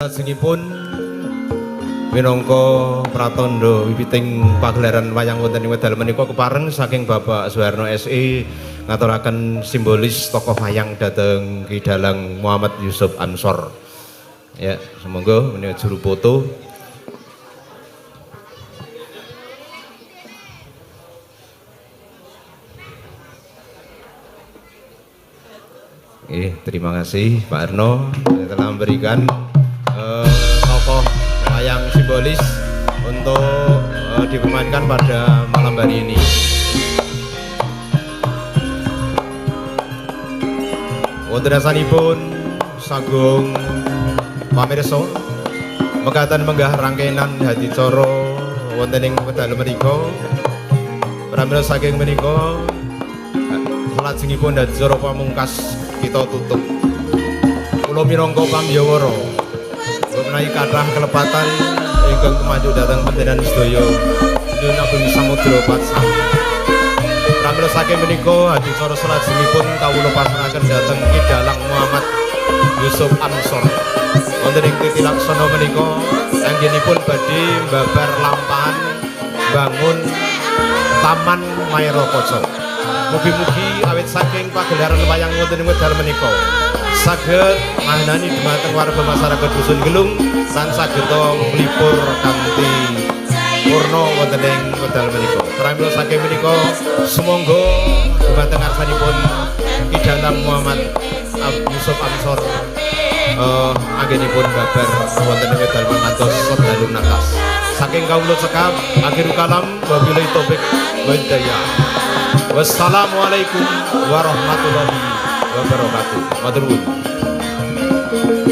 Salajengipun minangka pratandha wiwiting pagelaran wayang wonten ing wekdal menika kepareng saking Bapak Suharno SE ngaturaken simbolis tokoh wayang dhateng Ki Dalang Muhammad Yusuf Ansor. Ya, semoga menika juru foto. Terima kasih Pak Erno yang telah memberikan tokoh wayang simbolis untuk dipermainkan pada malam hari ini. Wonten dasanipun sagung pamirsa mekaten menggah rangkaian hadicara wonten ing wekdal menika. Pramila saking menika salajengipun hadicara pamungkas kita tutup. Kula minangka pamyawara menawi kathah kelepatan ingkang tumajuk dhateng panjenengan sedaya nyuwun ageng samudra patsami. Pramila saking menika adicara salajengipun kawula pasrahaken dhateng Ki Dalang Muhammad Yusuf Ansor. Wonten ing titi laksana menika anggenipun badhe mbabar lampahan bangun Taman Maerokoco. Mugi-mugi awit saking pagelaran wayang wonten ing wekdal menika saged mahanani dumateng warga masyarakat Dusun Gelung lan saged nglipur kanthi purna wonten ing wekdal menika. Pramila saking menika sumangga dumateng ngarsanipun Ki Dalang Muhammad Yusuf Ansor anggenipun babar wonten ing wekdal ngantos sedalu natas. Saking kawula cekap akhirul kalam wabillahi taufik wal hidayah. Wassalamualaikum warahmatullahi wabarakatuh. Matur nuwun. Bye.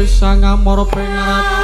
Sang Amara Pengarat.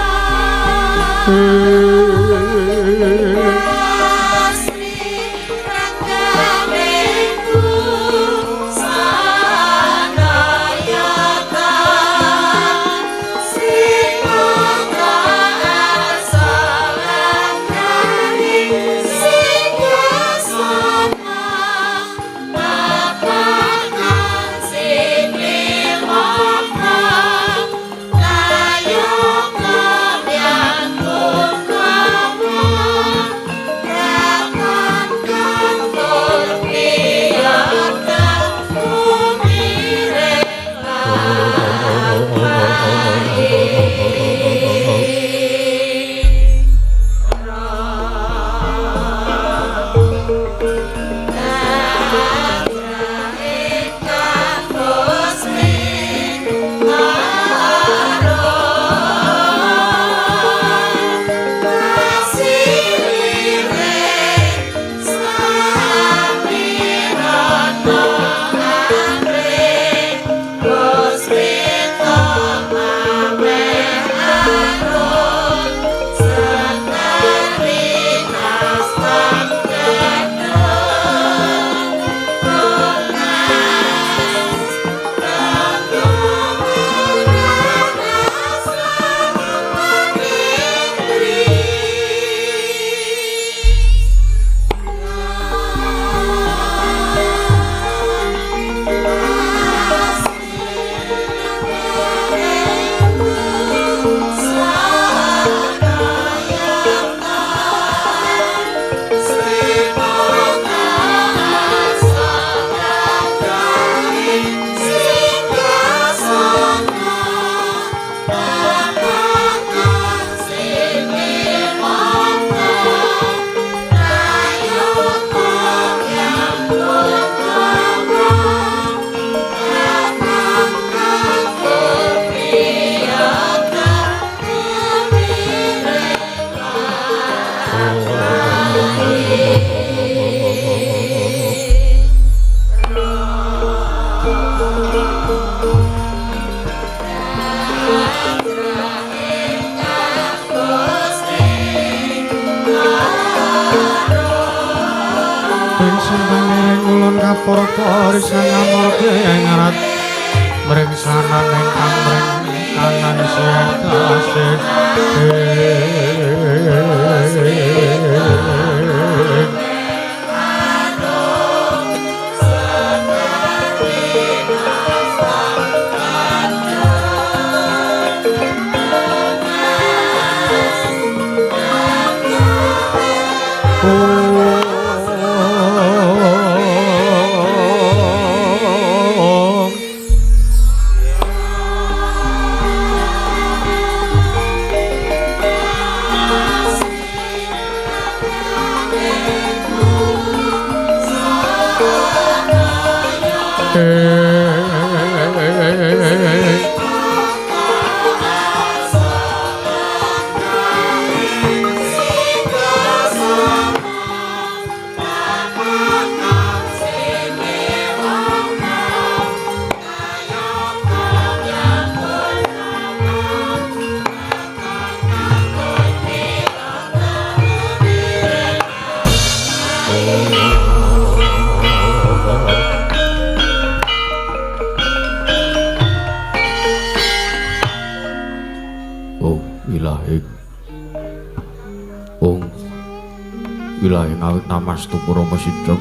Namastu purama sidhem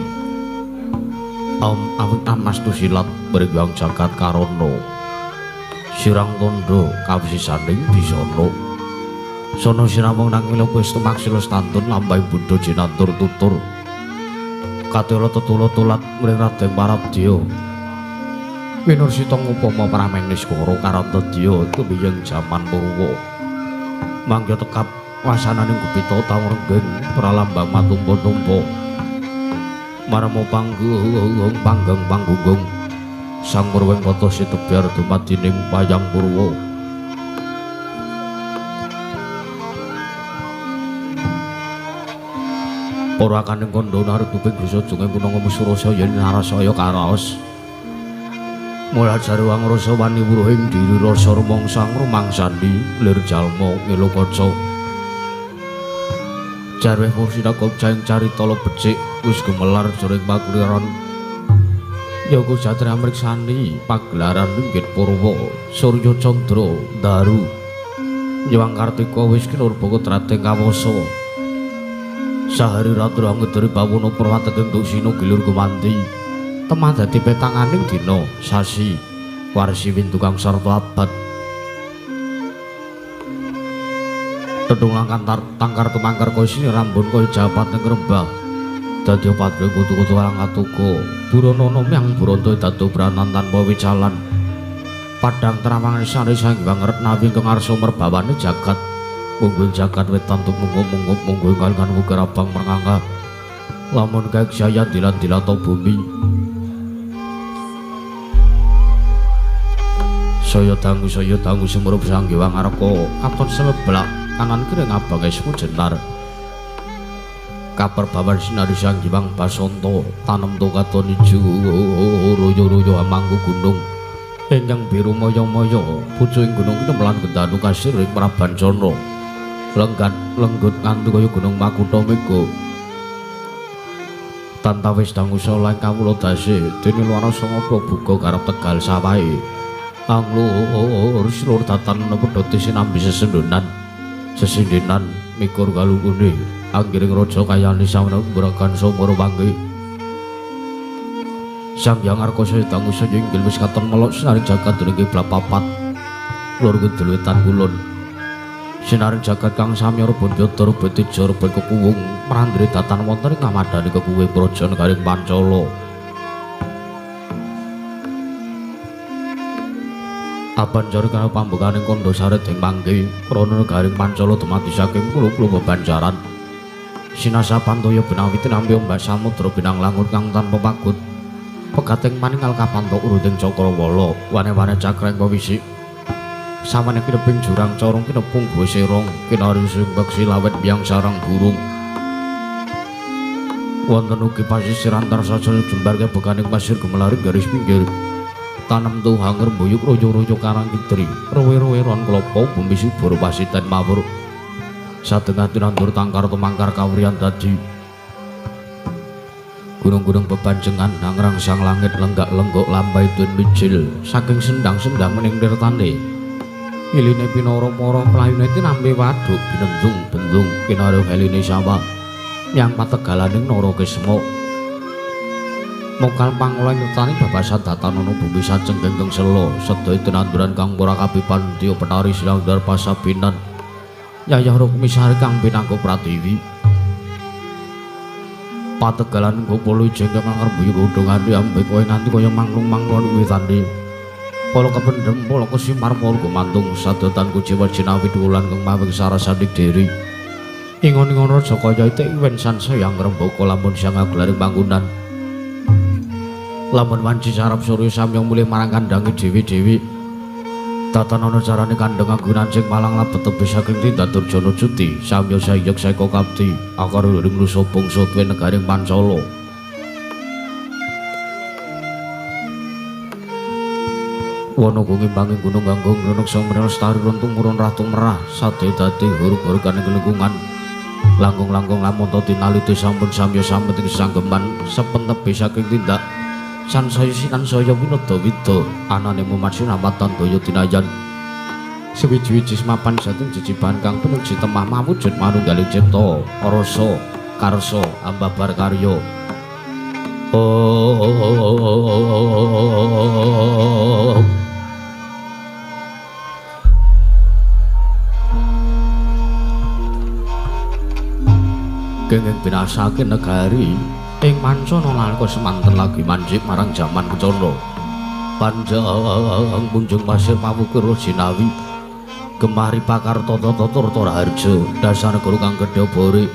awit namastu silat mriyang jagat karana sirang tandha kawisisaning bisana sono sinamung nang milopis tumaksila stantun lambahing bunda jinantur tutur katela tetula tulat mring Raden Parabdya winursita ngupama prameng niskara karantadya tumiyeng jaman Purwa mangga tekap wasananing gupita taung renggeng pralambang matumpa-tumpa marmo panggung panggang panggunggung sang murwing kata sitebyar dumadining wayang purwa. Para kaning kandha naruping desa junging punanga mesura saya narasaya karaos. Mula jarwang rasa wani wuruhing diri rasa rumangsa rumangsani lir jalma ngelo kaca. Jarweh mursina kobjang carita becik wis gumelar jroning pakuliran. Yoga jatra mriksani pagelaran ringgit purwa Surya Candra Daru. Nyuwang Kartika wis kinurba kodrating kawasa. Sahari ratu angeduri bawana perwateking duksina gilur gumanti. Temah dadi petanganing dina sasi warsi windu kang sarta abad. Tetung langkantar tangkar tumangkar kaya sini rambun kaya japat ing rembah. Dadi padhe kutu-kutu lang katuka. Buronono myang buronto dadu branan tanpa wicalan. Padang terawangan sari sang Hyang Retnawi ingkang ngarsa merbawane jagat. Mungguing jagat wetan tumunggup-munggup mungguing kalingan wuker abang merngangga. Lamun kaek jaya dilan-dilato bumi. Saya dangu sumurup Sang Hyang Arka katon semeblak kanan kiri ngabang esmu jenar. Kaperbawan sinari Sang Hyang Basanta tanem to katon ijo royo-royo amangku gunung ingkang biru maya-maya pucuking gunung kinemelan gendanu kasir ing Prabancana lenggat lenggut nganti kaya gunung Makutha Mega. Tantawis dangu saleh kawula dase dene luwana sanga buka garap Tegal sawahe anglur slur datan pedhote sinambi sesendonan sesindenan mikur kalungune anggiring raja kayane sawena gerakan sumur pangge. Sang Hyang Arka saya dangu saya inggil wis katon melok sinaring jagat dening kiblat papat lor kidul wetan kulon. Sinaring jagat kang samya rebon yada rebon teja rebon kekuwung mrandre datan wonten ing kamadhani kekuwing praja negaring Pancala. Abanjur kana pambukaning kandha saret ing mangke krana negaring Pancala dumadi saking puluh-puluh bebanjaran. Sinasa pantaya binawi tinampi ombak samudra binang langut kang tanpa pagut. Pegating maningal kapantok uruting cakrawala wane-wane cakreng pewisik. Sawane kineping jurang corong kinepung guwe serong kinari sing beksi lawet biang sarang burung. Wonten ugi pasisir antar sacara jembar kebekaning pasir gemelari garis pinggir. Tanem tuh hanger mbuyuk royo-royo karang kitri rowe-rowe ron klopo bumi subur pasiten mawur. Satengah tinandur tangkar tumangkar kawriyan dadi gunung-gunung bebanjengan hangrangsang langit lenggak-lenggok lambai tun mijil saking sendang-sendang mening tirtane. Iline pinara-para mlayune tinampi waduk binendung bendung kinarya heline sawah yang pategalaning Narakesma. Mokal pangolah nyertani babasan datanana bumi sacenggeng sela sedaya tinanduran kang ora kabipan tiya penari silangdar pasabinan Yayah Rukmisari kang pinangka pratiwi. Pategalan gopolo jengkeng ngrembuyung godhongane ambek kowe nganti kaya manglung-manglon wiwitane. Pala kependhem pala kesimar pala gumantung sadotan kuciwa jinawi dulan kang mawing sarasaning diri. Ingon-ingon raja kaya itik wen sansaya ngrembaka lamun siang agelaring panggonan. Lamun wanci sarap surya samyang mulih marang kandhange dhewe-dhewe. Tatanana carane kandhang anggonan sing malang labet tebih saking tindak Durjana Juti samya sayek saeka kapti akar ring nusa bangsa tuwe negaring Pancala. Wana ngimbangi gunung ganggung reneksa mrelestari tumurun ratu merah sadaya dadi hurug-huruganing lingkungan. Langkung-langkung lamun ta tinaliti sampun samya samet ing sanggeman sepen tebih saking tindak sansaya sinansaya winada wida anane mumat sinamatan daya dinayan. Sewiji-wiji semapan saking jejibahan kang pinuji temah mawujud manunggaling cipta rasa karsa ambabar karya. Oh. Kenging binasake negari ing mancana nalika semanten lagi manjik marang jaman kencana. Panjang punjung pasir pawukir jinawi gemari pakar tata tata raharja dasar negara kang gedhe bore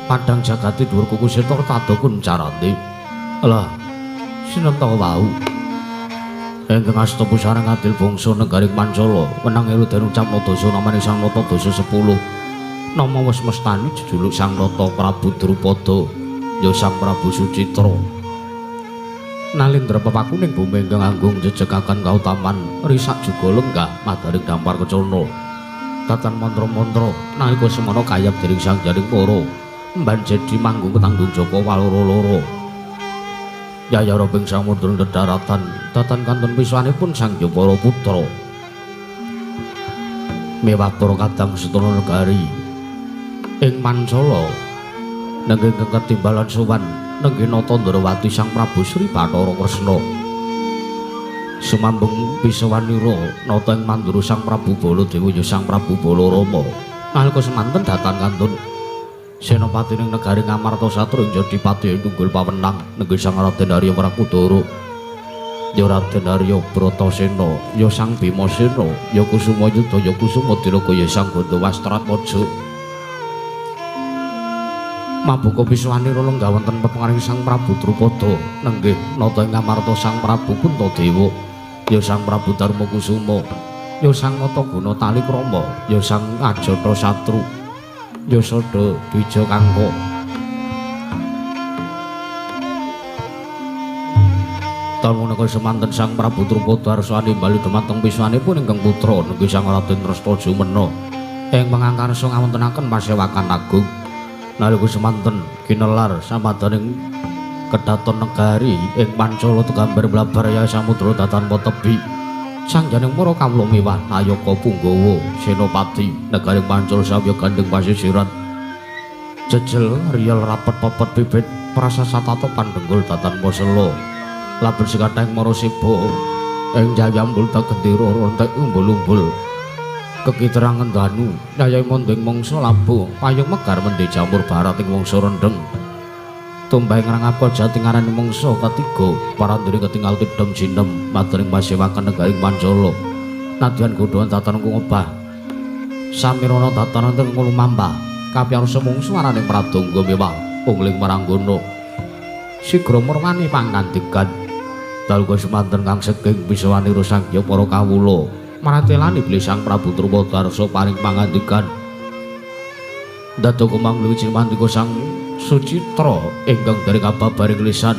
padang jagate dhuwur kuku seta tata kuncarane. Lah sinenta wau ingkang asta pusara ngadil bangsa negaring Pancala wenang eru den ucap dasa namane Sang Nata dasa 10 nama wis mestani jejuluk Sang Nata Prabu Drupada ya Sang Prabu Sucitra. Nalindra pepakuning bumi ingkang anggung jejekaken kautaman risak juga lenggah madaring dampar kecana. Tatan mantra-mantra nalika semana kayap dening Sang Jaring Para mbanjedi manggung ketanggung jaka waloro-loro. Yayara ping samudra dedaratan tatan kantun piswanipun Sang Jepara Putra. Mewah para kadang setana negari ing Mancala nenggih ketimbalan sowan nenggih Nata Ndrawati Sang Prabu Sri Bathara Kresna. Sumambung pisawanira nata ing Mandura Sang Prabu Baladewa ya Sang Prabu Balarama. Nalika semanten datan kantun senopati ning negari Ngamarta Satru njadi pati tunggul pawenang nenggih Sang Raden Arya Wrakudara. Ya Raden Arya Bratasena, ya Sang Bimasena, ya Kusuma Yuda, ya Kusuma Dilaga, ya Sang Gandawastratmaja. Mabuka piswanira lenggah wonten pepengaring Sang Prabu Drupada nenggih nata ing Ngamarta Sang Prabu Puntadewa, ya Sang Prabu Darmakusuma, ya Sang Nataguna Talikrama, ya Sang Ajatasatru, ya Sada Dwija Kangka. Taun menika semanten Sang Prabu Drupada arsane bali dumateng piswanipun ingkang putra nenggih Sang Raden Tresna Jumena ing pangangkarsa ngawontenaken pasewakan agung. Nalika semanten ginelar samadaning kedaton negari ing Pancala tegambar blabar ya samudra datan tebi. Sang Janing Para kawula mewah nayaka punggawa senopati negari Pancala samya gandeng pasisiran. Jejel riyel rapet pepet bibit prasasatata pandhenggul datan posela. Laben sekathahing marasiba ing jayambul tagendera rontek umbul-umbul. Kekiterangan danu yayahe mondeng mangsa labuh payung megar mendhe jamur barat ing wangsa rendheng. Tumbahing rangapa jati ngarani mangsa ketiga parandure ketingal tidhem jinem madring pasewakan negaring Pancala. Nadyan godhoan tatan ngobah samirana tatan ing lumampah kapiyarsa mungsu arane pradangga mewah ungling maranggana. Sigra murwani pangandikan dalu semanten kang saking piswanira Sang Hyang para kawula maratelani bilih Sang Prabu Drupada arsa paring pangandikan. Dados kemang luwih mandika Sang Sucitra ingkang dari kababaring lisan.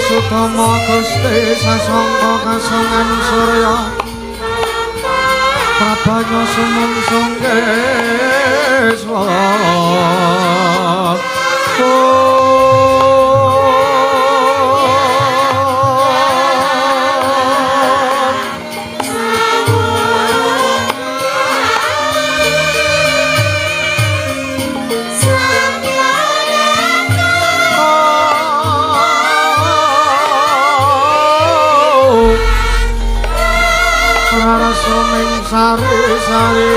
Sutama Gusti sasangka kasongan surya. Prabanya sumungsung keswa. Sari sari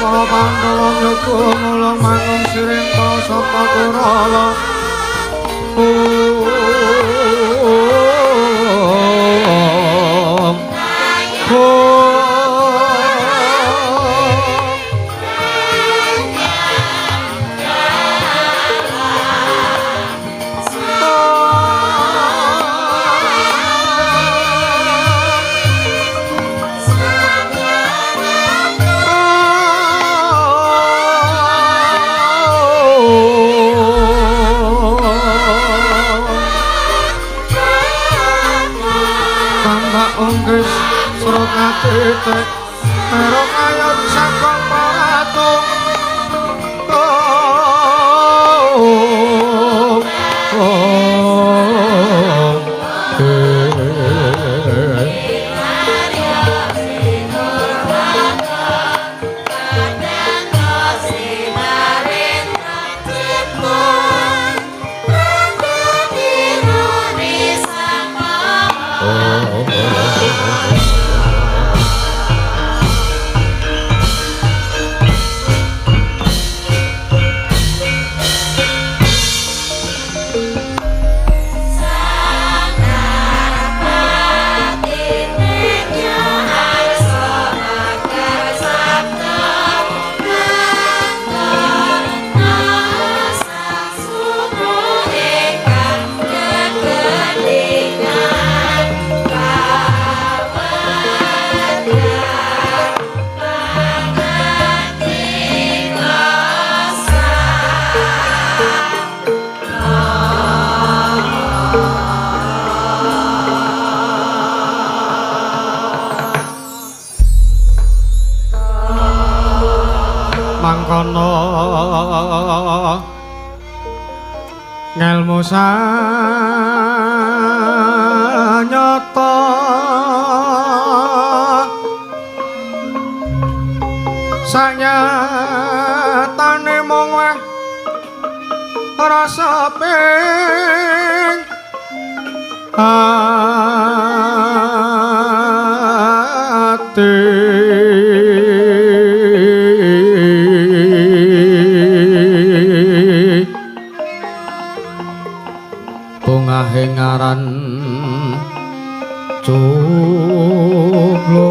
Para Pandhawa yoga mulang mangun siring para sapa Kurawa. Mangkono ngelmu sanyata sanyatane mung weh rasa ping ati. Bungahe ngaran cuplo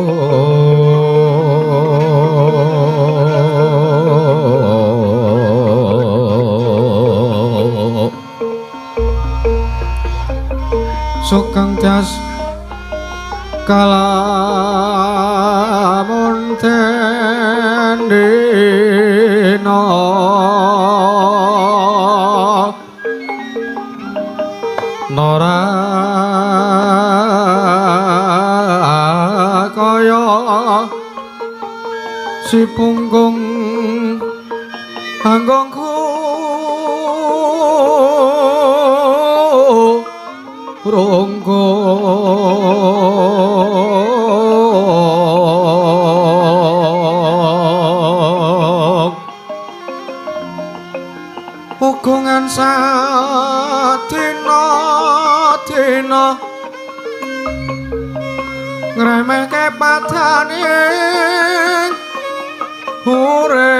sugeng tias kalamun tendina nora Sipunggung anggongku ronggo ugungan sadina dina ngremehke padane urip.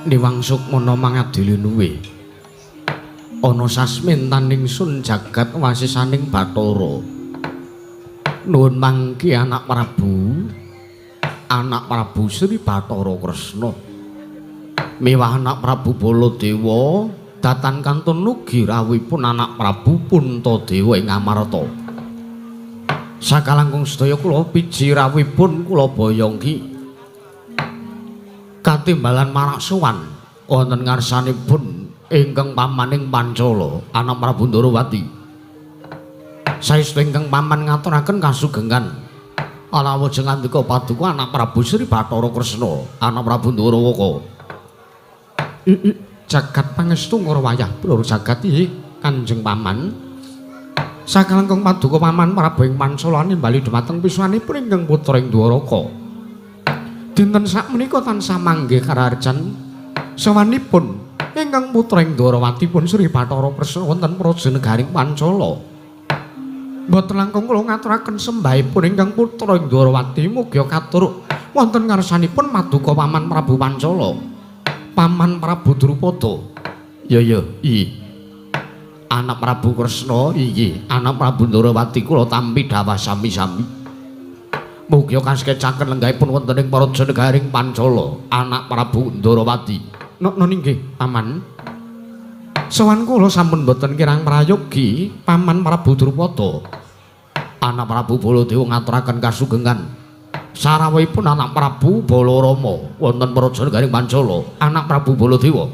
Niwang Sukmana mangadili luwe ana sasmintaning sun jagat wasisaning Bathara. Nuwun mangki anak Prabu, anak Prabu Sri Bathara Kresna miwah anak Prabu Baladewa datan kantun ugi rawuhipun anak Prabu Puntadewa ing Amarta. Sakalangkung sedaya kula piji rawuhipun kula boyongki katimbalan marak sowan wonten ngarsanipun ingkang pamaning Pancala anak Prabu Ndorowati. Saestu ingkang paman ngaturaken kasugengan alawujeng andika paduka anak Prabu Sri Bathara Kresna anak Prabu Ndorowaka. Jagat pangestu ngrawayah blur jagat inggih Kanjeng Paman. Sakalangkung paduka paman Prabu ing Pancala nimbali dhumateng pisuwanipun ingkang putra ing Dwaraka. Dinten sakmenika tansah manggih karaharjan sowanipun ingkang putra ing Dwarawati pun Sri Bathara Kresna wonten praja negaring Pancala. Mboten langkung kula ngaturaken sembahipun ingkang putra ing Ndorowati mugi katur wonten ngarsanipun Paduka Paman Prabu Pancala. Paman Prabu Drupada. Ya ya, iki. Anak Prabu Kresna iki, anak Prabu Ndorowati kula tampi dhawah sami-sami. Mugi kasekecaken lenggahipun wonten ing Praja Negaring Pancala, anak Prabu Ndorowati. Nokno inggih, Paman. Sowan kula sampun boten kirang prayogi, Paman Prabu Drupada. Anak Prabu Baladewa ngaturaken kasugengan. Sarawuhipun anak Prabu Balarama wonten Praja Negaring Pancala, anak Prabu Baladewa.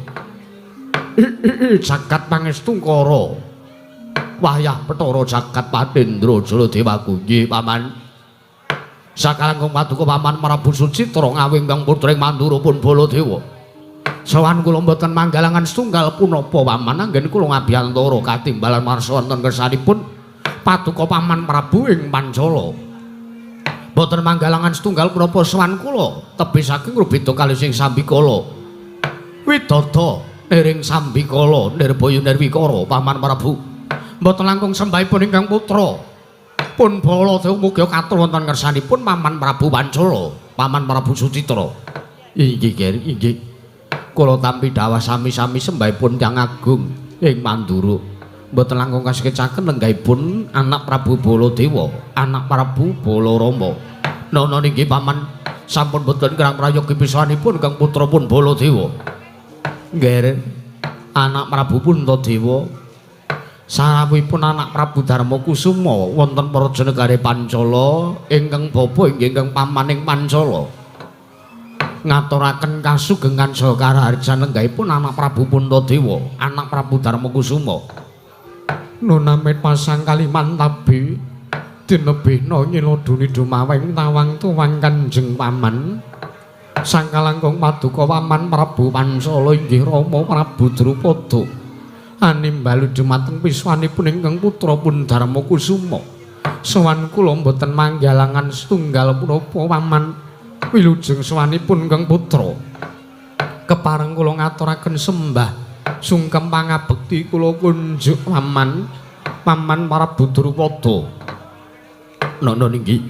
Jagat pangestungkara. Wayah Petara jagat Patendra Jaladewaku. Nggih, Paman. Sakalangkung paduka Paman Prabu Sucitra ngawing kang putra ing Mandura pun Baladewa. Sowan kula mboten manggalangan setunggal punapa Paman anggen kula ngabiyantara katimbalan marsa wonten kersanipun paduka Paman Prabu ing Pancala. Mboten manggalangan setunggal punapa sowan kula tebih saking rubeda kalih sing sambikala. Widada niring sambikala nirbaya nirwikara Paman Prabu. Mboten langkung sembahipun ingkang putra pun Baladewa mugi katur wonten ngersanipun Paman Prabu Pancala, Paman Prabu Sucitra. Inggih, inggih. Kula tampi dhawah sami-sami sembahipun Hyang Agung ing Mandura. Mboten langkung kasekecaken lenggahipun anak Prabu Baladewa, anak Prabu Balarama. Nono inggih Paman, sampun boten kirang prayogi pisanipun kang putra pun Baladewa. Nggih, anak Prabu Puntadewa. Sarawuhipun anak Prabu Darma Kusuma wonten Praja Negari Pancala ingkang bapa inggih ingkang paman ing Pancala. Ngaturaken kasugengan saha karaharjan lenggahipun anak Prabu Puntadewa, anak Prabu Darma Kusuma. Nunamit pasang Kalimantabi dinebihna nyiloduni dumaweng tawang tuwang Kanjeng Paman. Sangkalangkung paduka Paman Prabu Pancala inggih Rama Prabu Drupada. Animbalu dumateng piswanipun ingkang putra pun Darma Kusuma. Sowan kula mboten manggalangan setunggal punapa Paman. Wilujeng sowanipun ingkang putra. Kepareng kula ngaturaken sembah sungkem pangabekti kula kunjuk Paman, Paman Prabu Drupada. Nono inggih.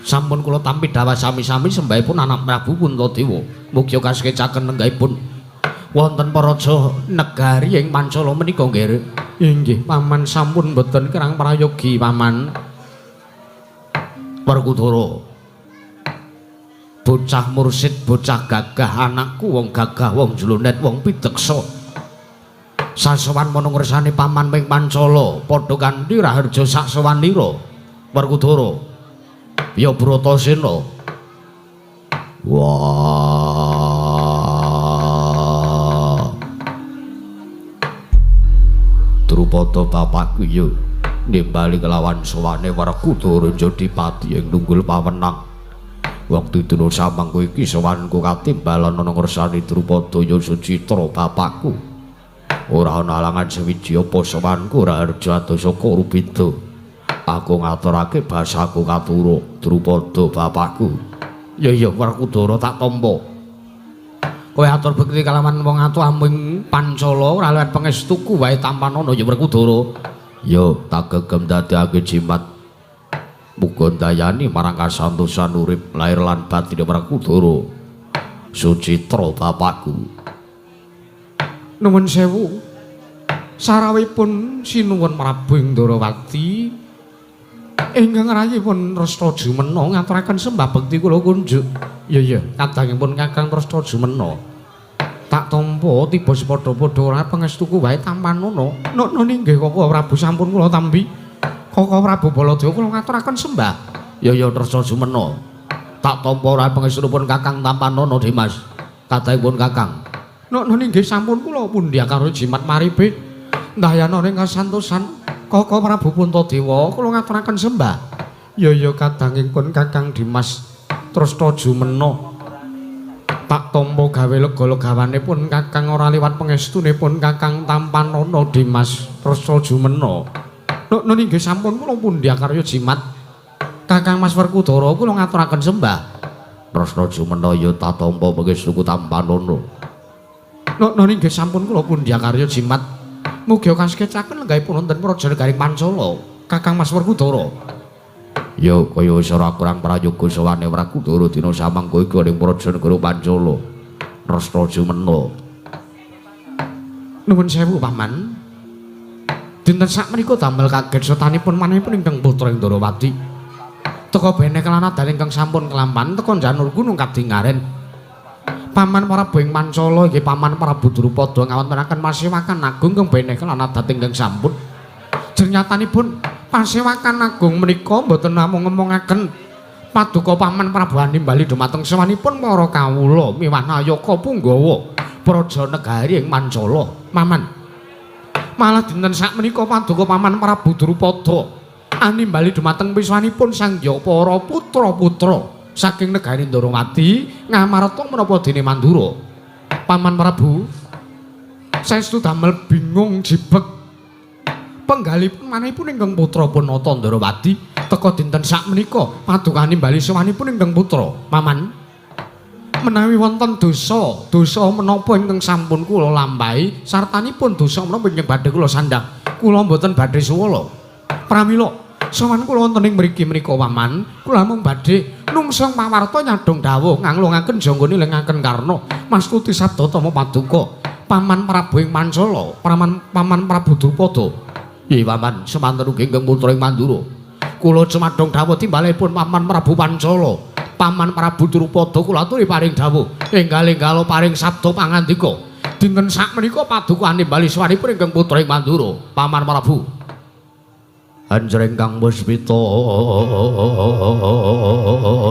Sampun kula tampi dhawah sami-sami sembahipun anak Prabu Puntadewa. Mugi kasekecaken lenggahipun wonten Praja Negari ing Pancala menika nggih. Inggih, Paman sampun mboten kirang prayogi Paman. Werkudara. Bocah mursid, bocah gagah anakku wong gagah, wong jlonet, wong pideksa. Sasowan mono ngersane Paman ping Pancala, padha kanthi raharja saksowanira. Werkudara. Ya Bratasena. Wah. Drupada bapakku ya nimbali kelawan sowane Werkudara njadi pati ing nunggul pawenang. Wektu dina samangko iki sowanku katimbalan ana ngersane Drupada ya Sucitra bapakku. Ora ana alangan sewiji apa sowanku raharja adasa rubeda. Aku ngaturake basaku katura Drupada bapakku. Ya ya Werkudara tak tampa. Kowe atur bekti kalawan wong atuh ing Pancala ora liwat pangestuku wae tampanana ya Werkudara. Ya tak gegem dadekake jimat. Muga ndayani marang kasantosan urip lahir lan batin Werkudara. Sucitra bapakku. Nuwun sewu. Sarawuhipun sinuwun Prabu ing Ndorowati ingkang rayipun Resta Jumena ngaturaken sembah bekti kula kunjuk. Ya ya, kadangipun Kakang Resta Jumena. Tak tampa tiba sepadha-padha ora pangestuku wae tampanana. Nono inggih Kaka Prabu sampun kula tampi. Kaka Prabu Baladewa kula ngaturaken sembah. Ya ya Resta Jumena. Tak tampa ora pangestunipun Kakang tampanana Dimas. Kadangipun Kakang. Nono inggih sampun kula pundhi karo jimat maribe. Ndayana ing kasantosan Kaka Prabu Puntadewa kula ngaturaken sembah. Ya ya kadangipun Kakang Dimas Tresta Jumena. Tak tampa gawe lega-legawane pun Kakang ora liwat pangestunipun Kakang tampanana Dimas Tresta Jumena. Nono inggih sampun kula pundhi karya jimat. Kakang Mas Werkudara kula ngaturaken sembah. Tresta Jumena ya tak tampa pangestuku tampanana. Nono inggih sampun kula pundhi karya jimat. Mugi kasekecaken lenggahipun wonten Praja Negaring Pancala. Kakang Mas Werkudara. Ya kaya wis ora kurang prayoga sawane Werkudara dina samangka iki ning Praja Negara Pancala. Rasta jumena. Nuwun sewu Paman. Dinten sakmenika damel kaget sotanipun manahipun ingkang putra Ndrawati. Teka bene kelanadan ingkang sampun kelampan teka janur gunung kadingaren. Paman Prabu ing Pancala inggih Paman Prabu Drupada ngawontenaken pasewakan agung ingkang bene kelanadan ingkang sampun. Jernyatanipun pasewakan agung menika mboten namung ngemongaken paduka Paman Prabu nimbali dumateng sewanipun para kawula miwah nayaka punggawa praja negari ing Pancala. Paman, malah dinten sakmenika paduka Paman Prabu Drupada animbali dumateng piswanipun sangya para putra-putra saking negari Ndrawati ngamarta menapa dene Mandura. Paman Prabu saestu damel bingung jibeg penggalipun manahipun ingkang putra Punata Ndrawati teka dinten sakmenika paduka nimbali sowanipun ingkang putra. Paman, menawi wonten dosa, dosa menapa ingkang sampun kula lampahi sartanipun dosa menapa ingkang badhe kula sandhang, kula mboten badhe suwala. Pramila sowan kula wonten ing mriki menika Paman, kula namung badhe nungsang pawarta nyadhong dawuh nganglungaken janggone lengaken karna mastuti sabda tama paduka Paman Prabu ing Pancala, Paman Prabu Drupada. Nggih Paman, semanten ugi ingkang putra ing Mandura. Kula cumadhong dawuh timbalipun Paman Prabu Pancala, Paman Prabu Drupada kula aturi paring dawuh enggal-enggala paring sabda pangandika. Dinten sakmenika paduka nimbali swanipun ingkang putra ing Mandura, Paman Prabu. Anjreng kang puspita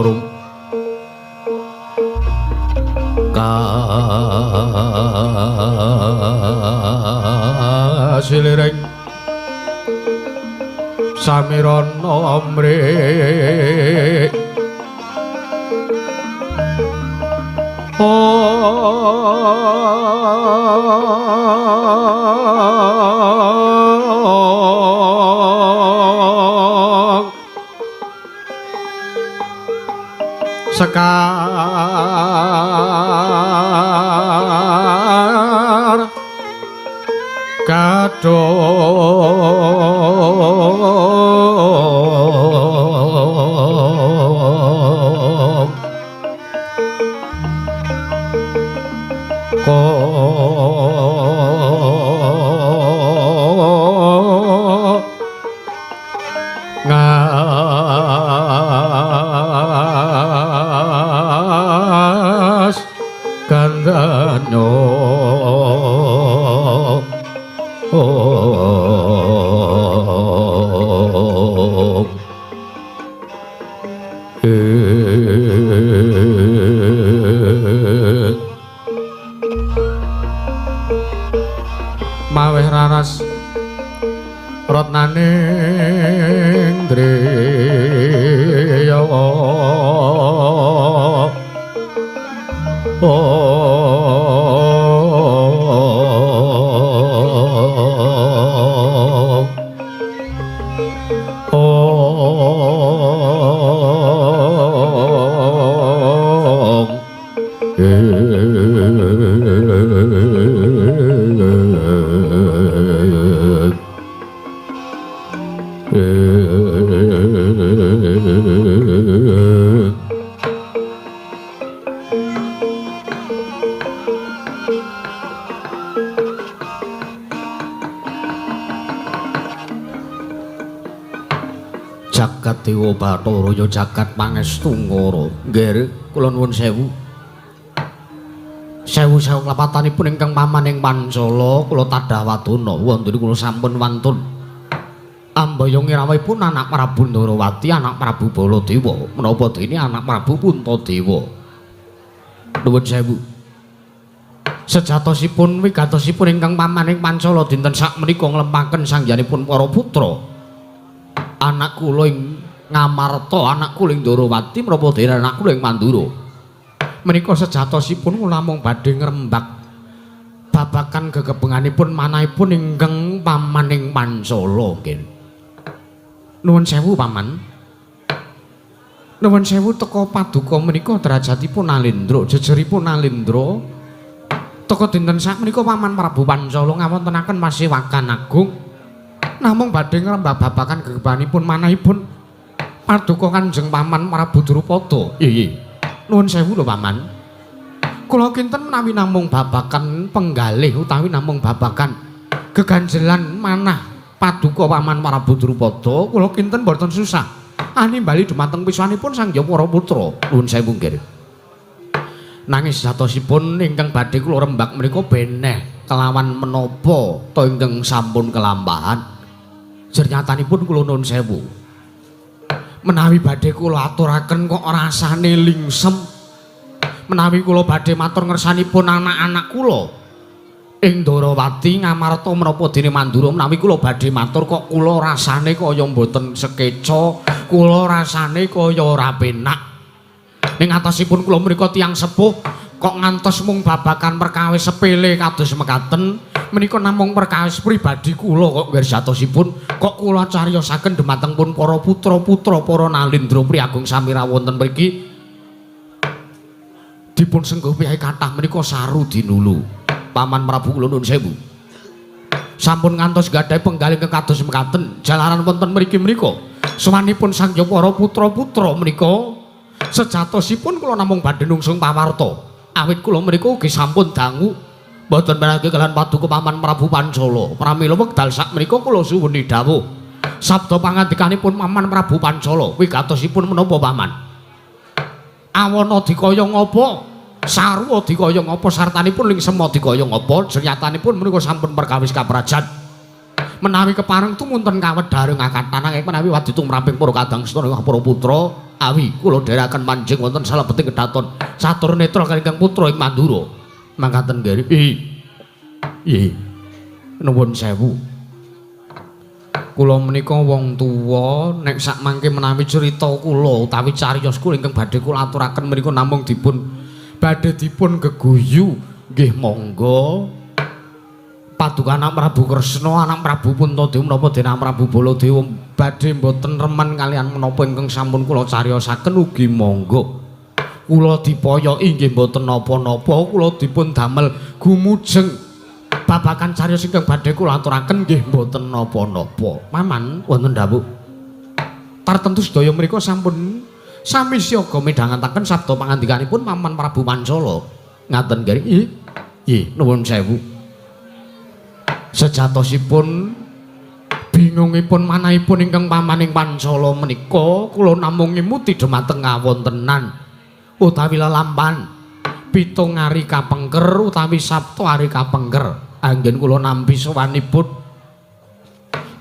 rum kasiliring samirana amrih sekar gadhong ngas gandano maweh raras ratnaning driya. Jagat Dewa Bathara ya jagat pangestu ngara. Nggih, kula nuwun sewu. Sewu-sewu klapatanipun ingkang paman ing Pancala kula tadah wadana wonten kula sampun wantun. Ambayong rawuhipun anak Prabu Ndrawati, anak Prabu Baladewa, menapa dene anak Prabu Puntadewa. Nuwun sewu. Sejatosipun wigatosipun ingkang paman ing Pancala dinten sakmenika nglempaken sangyanipun para putra. Anak kula ing Ngamarta, anak kula ing Ndrawati, menapa dene anak kula ing Mandura. Menika sejatosipun kula namung badhe ngrembak babakan gegebenganipun manahipun ingkang paman ing Pancala nggih. Nuwun sewu paman. Nuwun sewu teka paduka menika derajatipun Alendra, jejeripun Alendra. Teka dinten sakmenika Paman Prabu Pancala ngawontenaken pasewakan agung. Namung badhe ngrembak babagan gegebanipun manahipun paduka Kanjeng Paman Prabu Drupada. Nggih. Nuwun sewu lho Paman. Kula kinten menawi namung babagan penggalih utawi namung babagan geganjelan manah paduka Paman Prabu Drupada, kula kinten boten susah. Animbali dumateng pisanipun Sang Hyang Para Putra. Nuwun sewu nggih. Nanging sejatosipun ingkang badhe kula rembak menika beneh kelawan menapa ta ingkang sampun kelampahan. Jernyatanipun kula nuwun sewu. Menawi badhe kula aturaken kok rasane lingsem. Menawi kula badhe matur ngersanipun anak-anak kula ing Ndorowati ngamarta menapa dene Mandura, menawi kula badhe matur kok kula rasane kaya mboten sekeca, kula rasane kaya ora penak. Ning atasipun kula menika tiyang sepuh kok ngantos mung babagan perkawis sepele kados mekaten menika namung perkawis pribadi kula kok nggih jatosipun kok kula cariyosaken dumateng pun para putra-putra para nalindra priyagung samira wonten mriki dipun sengguh piyai kathah menika saru dinulu. Paman Prabu kula nuwun sewu. Sampun ngantos gadhahi penggalih ingkang kados mekaten jalaran wonten mriki menika sowanipun Sang Hyang para putra-putra menika sejatosipun kula namung badhe nungsung pawarta. Awit kula menika ugi sampun dangu mboten merake kaliyan paduka Paman Prabu Pancala. Pramila wekdal sakmenika kula suwuni dawuh sabda pangandikanipun Paman Prabu Pancala wigatosipun menapa Paman? Awana dikaya ngapa? Sarwa dikaya ngapa sartanipun lingsem dikaya ngapa? Jernyatanipun menika sampun perkawis kaprajan. Menawi kepareng tumunten kawedharing akatan nanging menawi wadi tumraping para kadang sedaya para putra awi kula dherekaken manjing wonten salebeting kedaton catur netra kaliyan ingkang putra ing Mandura. Mangkaten nggih. Nggih. Nuwun sewu. Kula menika wong tuwa nek sak mangke menawi crita kula utawi cariyos kula ingkang badhe kula aturaken menika namung dipun badhe dipun geguyu nggih monggo. Paduka anak Prabu Kresna, anak Prabu Puntadewa menapa dene Prabu Baladewa badhe mboten remen kaliyan menapa ingkang sampun kula cariyosaken ugi monggo. Kula dipoyoki nggih mboten napa-napa, kula dipun damel gumujeng babagan cariyos ingkang badhe kula aturaken nggih mboten napa-napa. Paman wonten dawuh. Tartemtu sedaya mriku sampun sami siaga midhangetaken sabda pangandikanipun Paman Prabu Pancala. Ngaten nggih. Nggih, nuwun sewu. Sejatosipun bingungipun manahipun ingkang pamaning Pancala menika kula namung ngemuti dhumateng kawontenan utawi lelampahan 7 ari kapengker utawi Sabtu ari kapengker. Anggen kula nampi sowanipun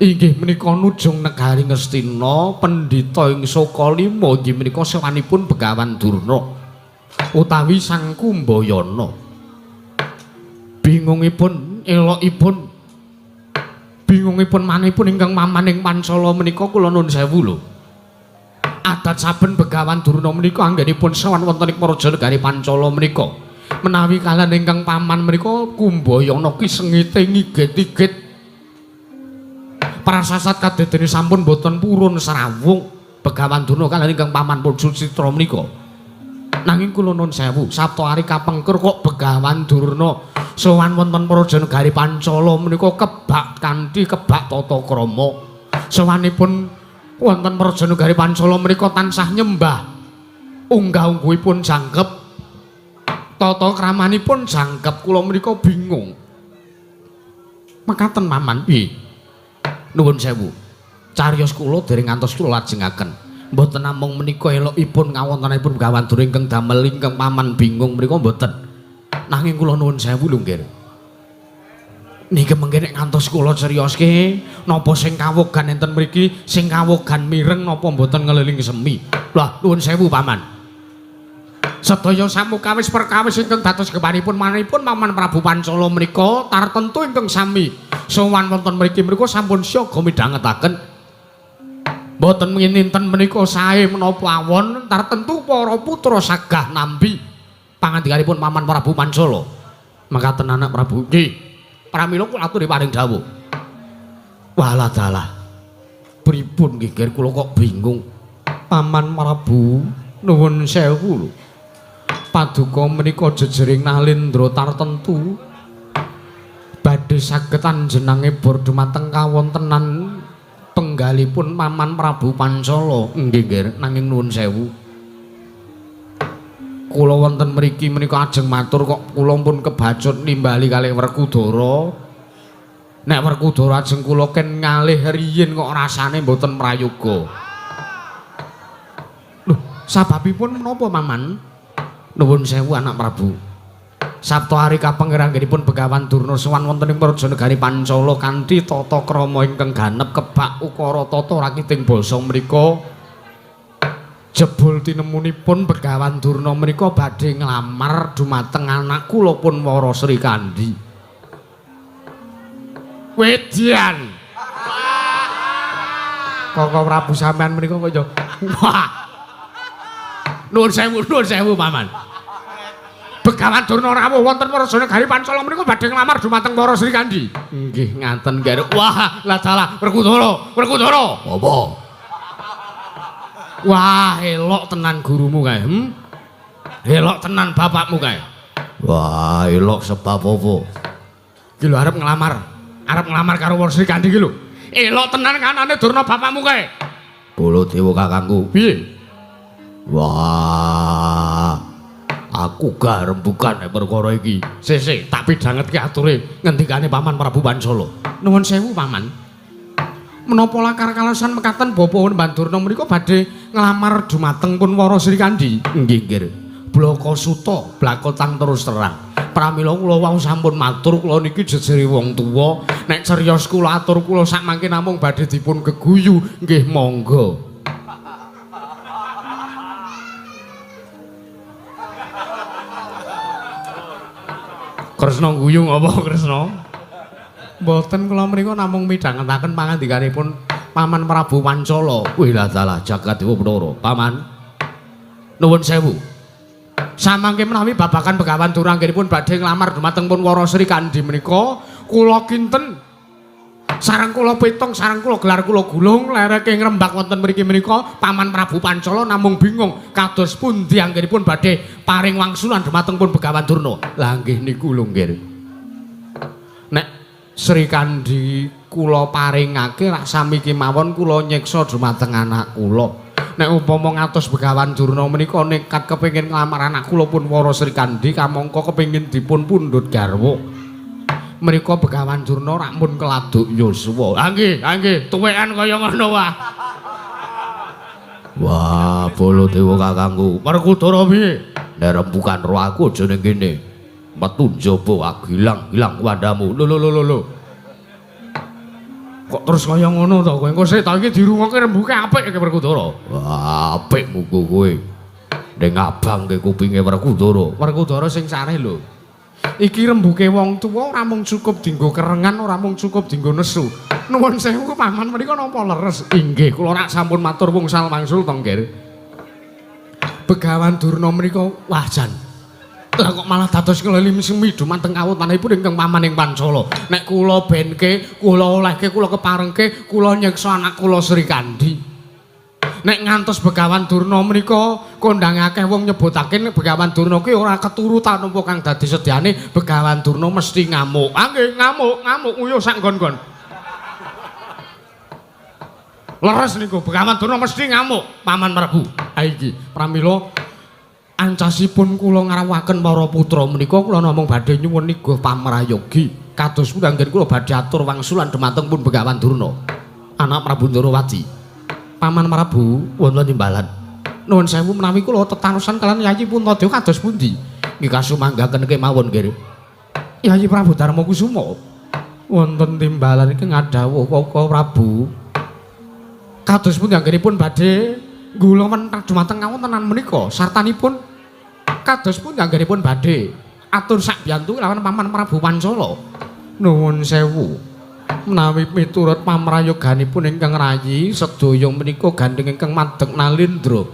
inggih menika nujung negari Ngastina pendhita ing Sokalima inggih menika sowanipun Begawan Durna utawi Sang Kumbayana. Bingungipun elokipun bingungipun manipun ingkang mamaning Pancala menika kula nuwun sewu lho. Adat saben Begawan Durna menika anggenipun sowan wonten ing Praja Negari Pancala menika menawi kaliyan ingkang paman menika Kumbayana ki sengite ngigit-igit. Prasasat kadadene sampun boten purun srawung Begawan Durna kaliyan ingkang paman pun Sucitra menika. Nanging kula nuwun sewu, Sabtu ari kapengker kok Begawan Durna sowan wonten Praja Negari Pancala menika kebak kanthi kebak tata krama. Sowanipun wonten Praja Negari Pancala menika tansah nyembah. Unggah-ungguhipun jangkep. Tata kramanipun jangkep. Kula menika bingung. Mekaten Paman, piye? Nuwun sewu. Cariyos kula dereng ngantos kula lajengaken. Mboten namung menika elokipun kawontenanipun Begawan Durna ingkang damel ingkang paman bingung menika mboten. Nanging kula nuwun sewu lho nggih. Niki mengke nek ngantos kula criyoske napa sing kawogan enten mriki, sing kawogan mireng napa mboten ngeliling semi. Lah nuwun sewu Paman. Sedaya samukawis perkawis ingkang dados gepanipun manipun Paman Prabu Pancala menika tartemtu ingkang sami sowan wonten mriki menika sampun siaga midhangetaken. Mboten nginten menika sae menapa awon tartemtu para putra sagah nampi pangandikanipun Paman Prabu Pancala. Mekaten anak Prabu. Nggih. Pramila kula aturi paring dawuh. Walah dalah. Pripun nggih ger kula kok bingung. Paman Prabu nuwun sewu lho. Paduka menika jejering nalindra tartemtu badhe saged anjenange bor dumateng kawontenan tunggalipun Paman Prabu Pancala. Nggih, nggih, nanging nuwun sewu. Kula wonten mriki menika ajeng matur kok kula pun kebacut nimbali kalih Werkudara. Nek Werkudara ajeng kula ken ngalih riyin kok rasane mboten prayoga. Lho, sababipun menapa, Paman? Nuwun sewu anak Prabu. Sabtu hari kapengker anggenipun Begawan Durna sowan wonten ing Praja Negari Pancala kanthi tata krama ingkang ganep kebak ukara tata rakiting basa mriku. Jebul tinemunipun Begawan Durna menika badhe nglamar dumateng anak kula pun Wara Srikandhi. Wedian. Koko Prabu sampean menika kaya wah. Nuwun sewu Paman. Begawan Durna rawuh wonten Praja Negari Pancala menika badhe nglamar dumateng Wara Srikandhi. Nggih ngaten nggih. Wah, lah dalah Werkudara, Werkudara. Apa? Wah, elok tenan gurumu kae. Elok tenan bapakmu kae. Wah, elok sebab apa? Iki lho arep nglamar. Arep nglamar karo Wara Srikandhi iki lho. Elok tenan kanane Durna bapakmu kae. Baladewa kakangku. Piye? Wah. Aku gak rembukan nek perkara iki. Sik, tak pidhangetke ature ngendikane Paman Prabu Pancala. Nuwun sewu, Paman. Menapa lakar kalesan mekaten Bapak Bandurna menika badhe nglamar dumateng pun Wara Srikandhi? Nggih, nggih. Blaka suta, blakotang terus terang. Pramila kula wau sampun matur kula niki jejere wong tuwa, nek serios kula atur kula sakmangke namung badhe dipun geguyu, nggih monggo. Kresna guyu ngapa Kresna? Mboten kula menika namung midhangetaken pangandikanipun Paman Prabu Pancala. Wih lah dalah jagat dewa Bathara. Paman. Nuwun sewu. Samangke menawi babagan Begawan Durna anggenipun badhe nglamar dumateng pun Wara Srikandhi menika kula kinten sareng kula pitung sareng kula gelar kula gulung lereke ngrembak wonten mriki menika Paman Prabu Pancala namung bingung kados pundi anggenipun badhe paring wangsulan dumateng pun Begawan Durna. Lah nggih niku lho nggih. Nek Srikandhi kula paringake rak sami kemawon kula nyiksa dumateng anak kula. Nek upama ngatos Begawan Durna menika nekat kepengin nglamar anak kula pun Wara Srikandhi kamangka kepengin dipun pundhut garwa. Menika Begawan Durna rak mun keladuk yuswa. Ah nggih, ah nggih, tuwekan kaya ngono wah. Wah, Baladewa kakangku. Werkudara piye? Nek rembukan ro aku aja ning kene. Metu njaba agilang-gilang wandamu. Lho lho lho lho. Kok terus kaya ngono to kowe? Engko sik ta iki dirungokke rembuke apik iki Werkudara. Wah, apik muga kowe. Ning abangke kupinge Werkudara. Werkudara sing sareh lho. Iki rembuke wong tuwa ora mung cukup dienggo kerengan, ora mung cukup dienggo nesu. Nuwun sewu Paman menika napa leres? Inggih, kula rak sampun matur wungsal wangsul to, Nggih. Begawan Durna menika wah jan. Lah kok malah dados ngleli semi dumateng kawontenanipun ingkang paman ing Pancala. Nek kula benke, kula olehke, kula keparengke, kula nyiksa anak kula Srikandhi. Nek ngantos Begawan Durna menika kondhang akeh wong nyebutake nek Begawan Durna ki ora keturutan apa kang dadi sedyane Begawan Durna mesti ngamuk. Ah nggih, ngamuk, ngamuk nguyuh sak nggon-nggon. Leres niku Begawan Durna mesti ngamuk, Paman Prabu. Ha iki pramila ancasipun kula ngrawuhaken para putra menika kula namung badhe nyuwun niga pamrayogi. Kados pundi anggen kula badhe atur wangsulan dumateng pun Begawan Durna, anak Prabu Ndorowati. Paman Prabu wonten timbalan. Nuwun sewu menawi kula tetanusan kalian Yayi Puntadewa kados pundi? Nggih kasumanggaken kemawon nggih. Yayi Prabu Darma Kusuma wonten timbalan iki ngadhawuh Koko Prabu. Kados pundi anggenipun badhe nggula wenthah dumateng kawontenan menika sartanipun kados pundi anggenipun badhe atur sakbiyantu lawan Paman Prabu Pancala. Nuwun sewu. Menawi miturut pamrayoganipun ingkang rayi sedaya menika gandheng ingkang madeg nalindra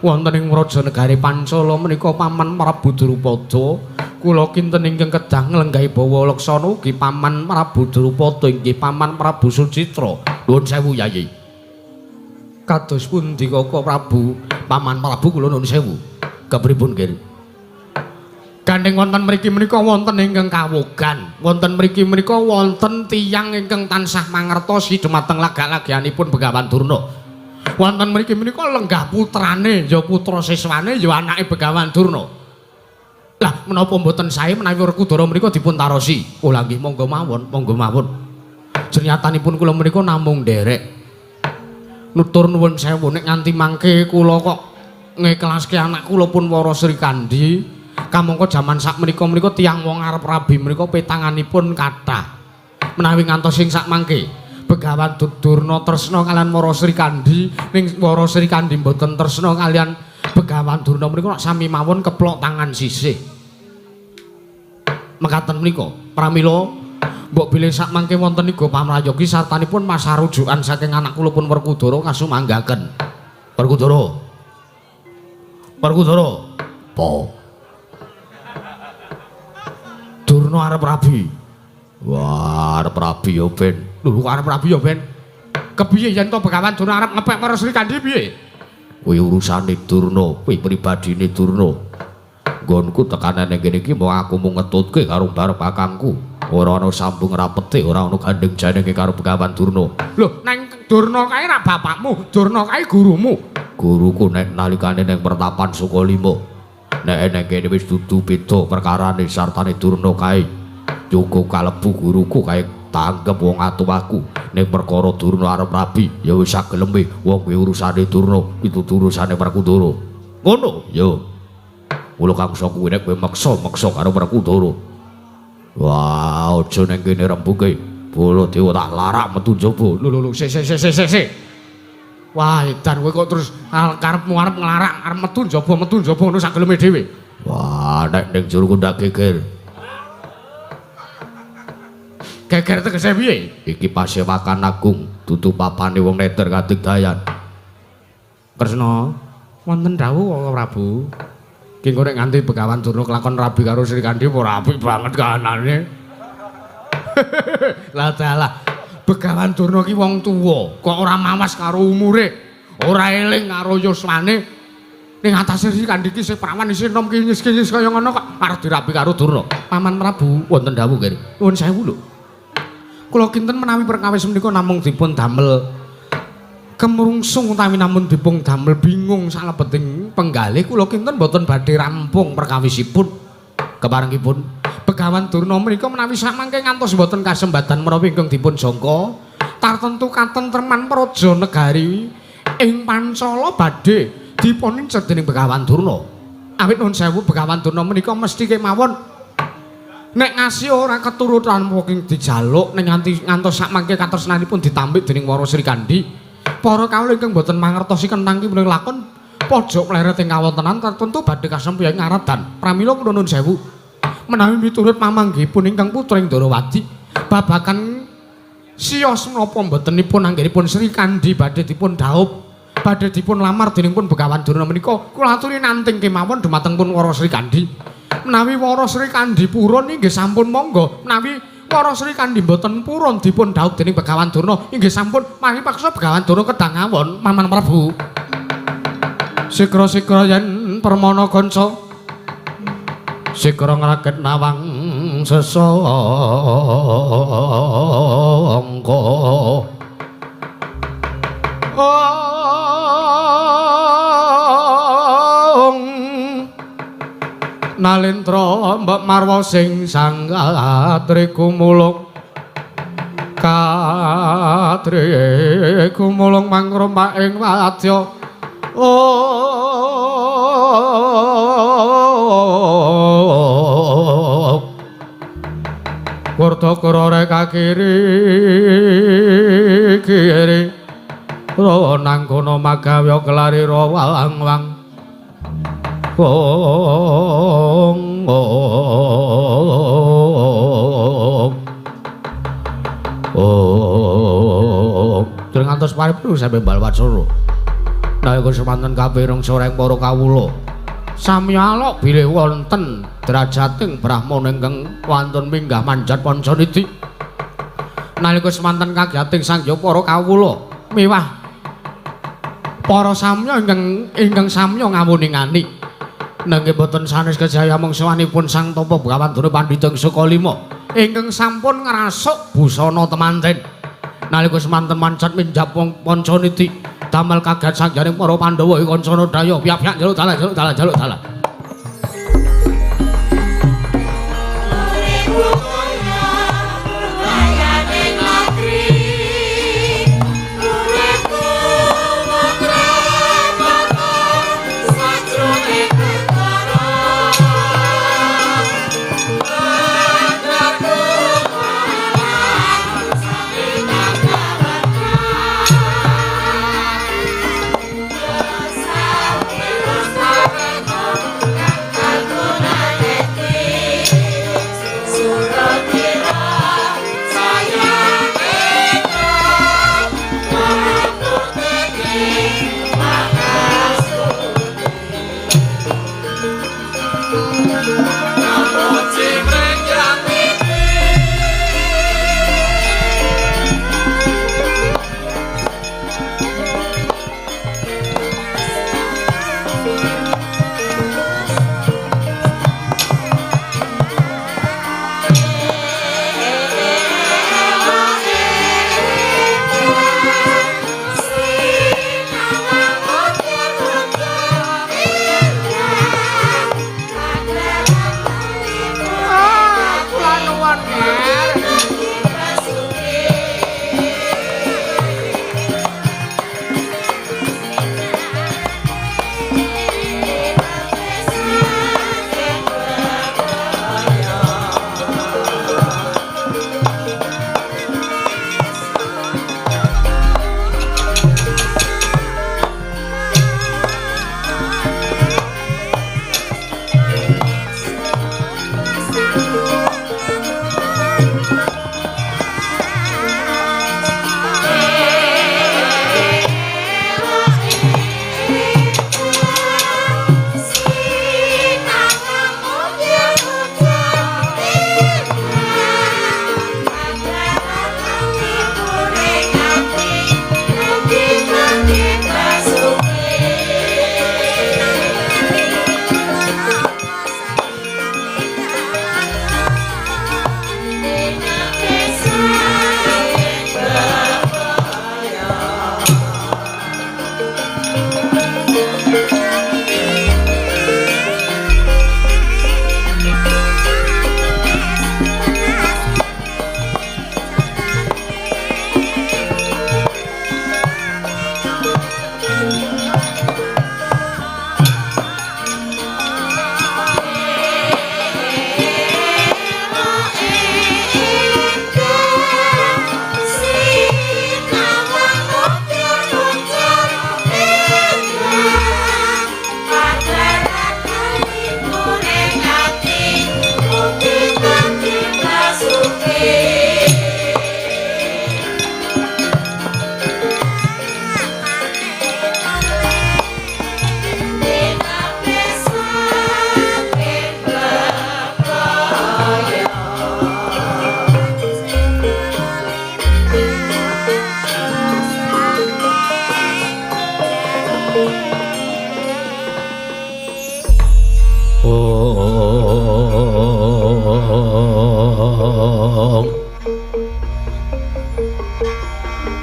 wonten ing Praja Negari Pancala menika Paman Prabu Drupada kula kinten ingkang kedah nglenggahi bawa laksana ugi Paman Prabu Drupada inggih Paman Prabu Sucitra. Nuwun sewu Yayi. Kados pundi Koko Prabu? Paman Prabu kula nuwun sewu. Kepripun nggih? Gandeng wonten mriki menika wonten ingkang kawogan, wonten mriki menika wonten tiyang ingkang tansah mangertosi dumateng lagak-lagianipun Begawan Durna. Wonten mriki menika lenggah putrane, ya putra siswane, ya anake Begawan Durna. Lah menapa mboten sae menawi Werkudara menika dipun tarosi? Oh lha nggih monggo mawon, monggo mawon. Jernyatanipun kula menika namung nderek. Nutur nuwun sewu nek nganti mangke kula kok ngeklaske anak kula pun Wara Srikandhi. Kamangka jaman sakmenika menika tiyang wong arep rabi menika petanganipun kathah. Menawi ngantos sing sakmangke Begawan Durna tresna kalian Wara Srikandhi, ning Wara Srikandhi mboten tresna kalian Begawan Durna menika sami mawon keplok tangan sisih. Mekaten menika pramila mbok bilih sakmangke wonten iga pamrayogi sartanipun masarujukan saking anak kula pun Werkudara kasumanggaken. Werkudara. Werkudara. Po. Durna arep rabi. Wah, arep rabi ya ben. Lho kok arep rabi ya ben? Kepiye yen to Begawan Durna arep ngepek Wara Srikandhi piye? Kuwi urusane Durna, kuwi pribadine Durna. Nggonku tekanane kene iki mau aku mung ngetutke karo barep kakangku. Ora ana sambung rapete, ora ana gandeng jenenge karo Begawan Durna. Lho, neng Durna kae ra bapakmu, Durna kae gurumu. Guruku nek nalikane ning pertapan Sukalima. Nek ning kene wis dudu beda perkarane sartane Durna kae. Cukup kalebu guruku kae tanggep wong atuwaku. Ning perkara Durna arep rabi, ya wis sageleme wong kuwi urusane Durna, itu urusane Werkudara. Ngono, yo. Mula kangsa kuwi nek kowe meksa-meksa karo Werkudara. Wah, aja ning kene rembuke. Baladewa tak larak metu njaba. Lho lho lho, sik sik sik sik sik. Wah, edan kowe kok terus karepmu arep nglarak arep metu njaba ngono sak geleme dhewe. Wah, nek ning jero ndak geger. Geger tegese piye? Iki pasewakan agung, dudu papane wong neter kadigdayan. Kresna, wonten dawuh Prabu. Ki engko nek nganti Begawan Durna kelakon rabi karo Srikandhi ora apik banget kahanane. Lah dalah. Begawan Durna ki wong tuwa, kok ora mawas karo umure, ora eling karo yuswane. Ning atase Srikandhi ki isih prawan isih enom kinyis-kinyis kaya ngono kok arep dirabi karo Durna. Paman Prabu, wonten dawuh nggih. Nuwun sewu lho. Kula kinten menawi perkawis menika namung dipun damel kemrungsung utawi namung dipun damel bingung salebeting penggalih kula kinten mboten badhe rampung perkawisipun. Keparengipun Begawan Durna menika menawi samangke ngantos mboten kasembatan menawi ingkang dipun jangka tartentu katentreman praja negari ing Pancala badhe dipun incer dening Begawan Durna. Awit nuwun sewu Begawan Durna menika mesti kemawon nek ngasih ora keturutan mungkin dijaluk ning nganti ngantos sakmangke katresnanipun ditambik dening Wara Srikandhi. Para kawula ingkang boten mangertosi kenthang ki menika lakon pojok mleret ing kawontenan tertentu badhe kasempyang ngaradan. Pramila kula nuwun sewu menawi miturut pamanggihipun ingkang putra ing Ndarawadi babagan sios menapa mbotenipun anggenipun Srikandhi badhe dipun dhaup badhe dipun lamar dening pun Begawan Durna menika kula aturi nanting kemawon dumateng pun Wara Srikandhi. Menawi Wara Srikandhi purun inggih sampun monggo, menawi Wara Srikandhi mboten purun dipun dhaup dening Begawan Durna inggih sampun mari paksa Begawan Durna kedang ngawon Paman Prabu. Sikra-sikra yen permana kanca sikra ngraket nawang sesangka. Nalentra mbok marwa sing sang katri kumulung katri kumulung mangrompak ing wadya. Kurta kurore kakiri kiri ronang kono magawya kelari rawang-wang. Ong ong ong Dereng ngantos paripurna sampe Balwatsara. Nalika semanten kapireng soreng para kawula sami alok bilih wonten derajating brahmana ingkang wantun minggah manjat pancaniti. Nalika semanten kagiyating sangya para kawula miwah para samya ingkang samya ngawuningani. Nanging boten sanes kejaya mungsuhanipun Sang Tapa Bawandana Pandhita Sukalima ingkang sampun ngrasuk busana temanten. Nalika semanten mancat minjap pancaniti damel kaget sangganing para Pandhawa ing kancana daya piyak-piyak njaluk dalan njaluk dalan njaluk dalan.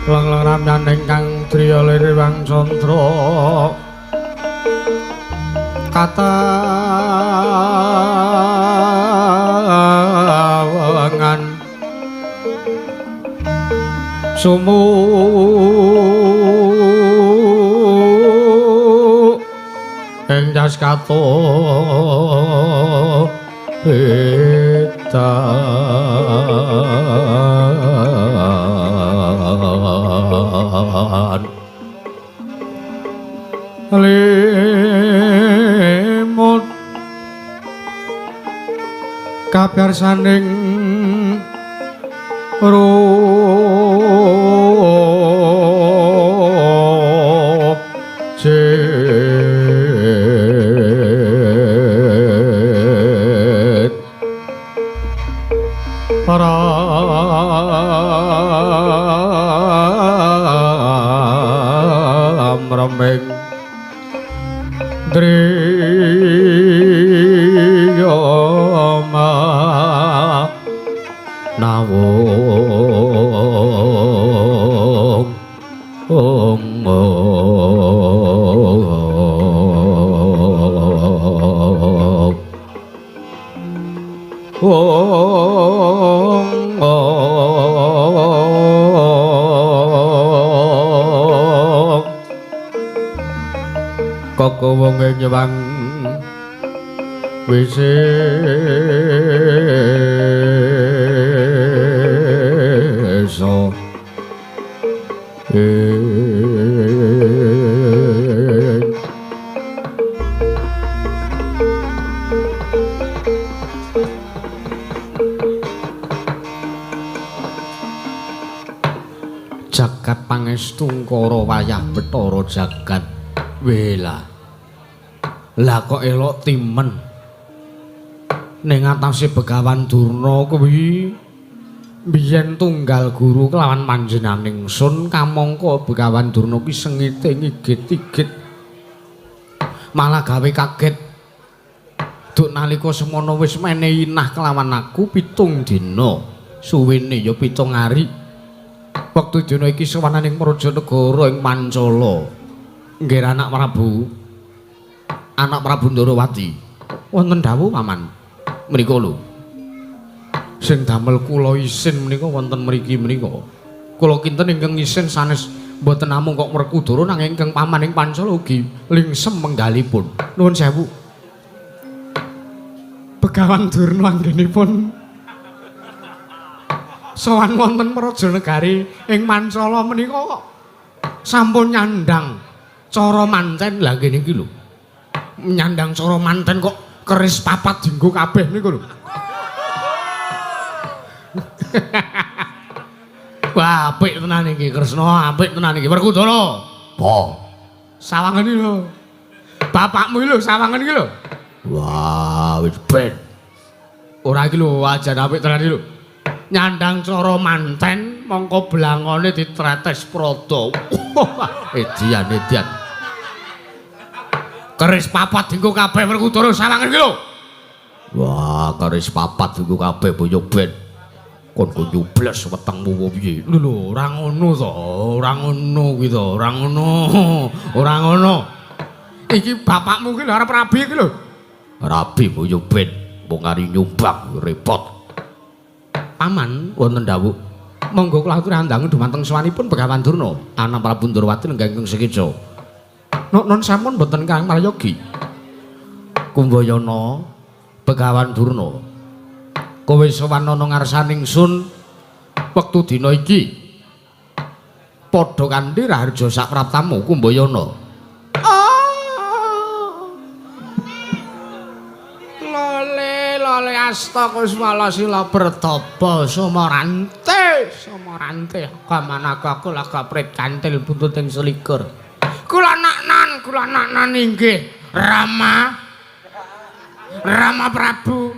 Lang-lang kang driya liriwang candra katawangan sumu ing jas kato edan limut kabarsaning rujit param remeng dri wong nyewang wisesa. Jagat pangestu ngkara wayah Bathara jagat wela. Lah kok elok timen ning atase Begawan Durna kuwi biyen tunggal guru kelawan panjenenganing sun kamangka Begawan Durna kuwi sengite ngigit-igit malah gawe kaget. Duk nalika semono wis menehi nah kelawan aku 7 dina, suwene ya 7 hari. Wektu dina iki sowananing Praja Negara ing Pancala. Nggih anak Prabu. Anak Prabu Ndorowati. Wonten dawuh paman. Menika lho. Sing damel kula isin menika wonten mriki menika. Kula kinten ingkang isin sanes mboten namung kok Werkudara nanging ingkang paman ing Pancala ugi lingsem menggalipun. Nuwun sewu. Begawan Durna anggenipun sowan wonten Praja Negari ing Pancala menika kok sampun nyandang cara manten. Lah ngene iki lho. Nyandang cara manten kok keris papat dienggo kabeh niku lho. Wah, apik tenan iki Kresna, apik tenan iki Werkudara. Apa? Sawangan iki lho. Bapakmu iki lho sawangan iki lho. Wah, wis ben. Ora iki lho ajan apik tenan iki lho. Nyandang cara manten mongko blangone ditretes prada. Edian, edian. Keris papat dienggo kabeh Werkudara sawangan iki lho. Wah, keris papat dienggo kabeh boyo ben. Kon go nyubles wetengmu apa piye? Lho lho, ora ngono to, ora ngono kuwi to, ora ngono. Ora ngono. Iki bapakmu ki lho arep rabi iki lho. Rabi boyo ben, wong ari nyumbang repot. Paman wonten dawuh. Monggo kula aturi andangu dumateng sowanipun Begawan Durna, anak Prabu Ndorowati lenggah ingkang sekeca. Nun sampun mboten Kang Prayogi. Kumbayana Begawan Durna. Kowe sowan ana ngarsaning sun wektu dina iki. Padha kanthi raharja sapraptamu Kumbayana. Oh. Lole lole asta kusmala sila bertapa sumarante sumarante kamanaka kula kaprit kantil buntuting selikur. Kula naknan inggih Rama Rama Prabu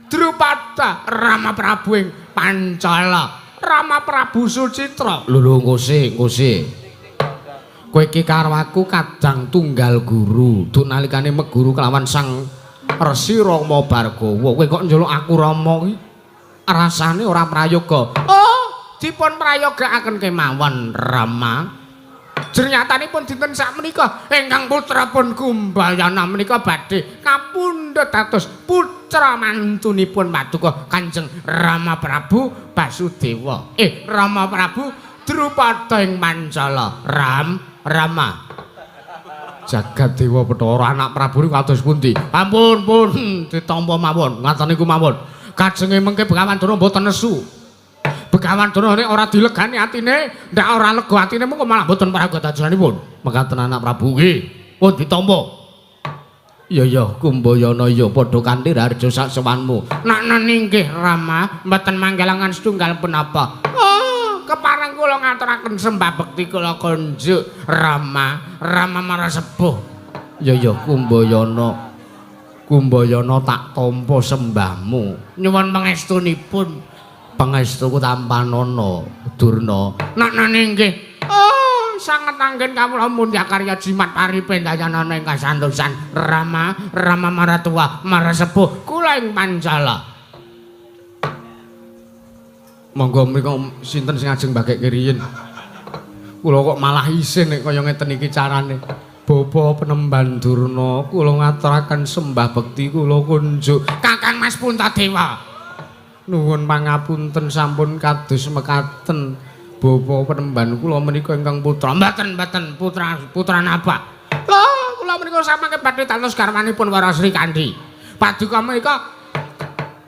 Drupada Rama Prabu ing Pancala Rama Prabu Sucitra. Lho lho ngose ngose. Kowe iki karo aku kadang tunggal guru. Duk nalikane meguru kelawan Sang Resi Rama Bhargawa. Kowe kok njaluk aku Rama iki rasane ora prayoga. Oh, dipun prayogaaken kemawon Rama. Jernyatanipun dinten sakmenika ingkang putra pun Kumbayana menika badhe kapundhut dados putra mantunipun paduka Kanjeng Rama Prabu Basudewa. Rama Prabu Drupada ing Pancala. Rama. Jagat Dewa Bathara anak Prabu niku kados pundi? Ampun pun ditampa mawon, ngaten niku mawon. Kajenge mengke Begawan Durna mboten nesu. Begawan Durna nek ora dilegani atine, ndak ora lega atine mengko malah mboten prayoga dajanipun. Mekaten anak Prabu nggih, pun ditampa. Iya ya Kumbayana ya padha kanthi raharja sak sowanmu. Nak inggih Rama, mboten manggalangan setunggal punapa. Oh, kepareng kula ngaturaken sembah bekti kula konjuk Rama, Rama marasepuh. Ya ya Kumbayana. Kumbayana tak tampa sembahmu. Nyuwun pangestunipun. Pangestuku tampanana Durna. Nak inggih. Oh, sanget anggen kawula mundhak karya jimat paripendayanana ing kasantosan Rama, Rama maratua, marasepuh kula ing Pancala. Monggo mriku sinten sing ajeng bagekke riyin. Kula kok malah isin nek kaya ngeten iki carane. Bapa penemban Durna, kula ngaturaken sembah bekti kula kunjuk Kakang Mas Puntadewa. Nuwun pangapunten sampun kados mekaten. Bapa penemban kula menika ingkang putra. Mboten mboten putra putra napa? Lho, kula kula menika samangke badhe dados garwanipun Wara Sri Kandi. Paduka menika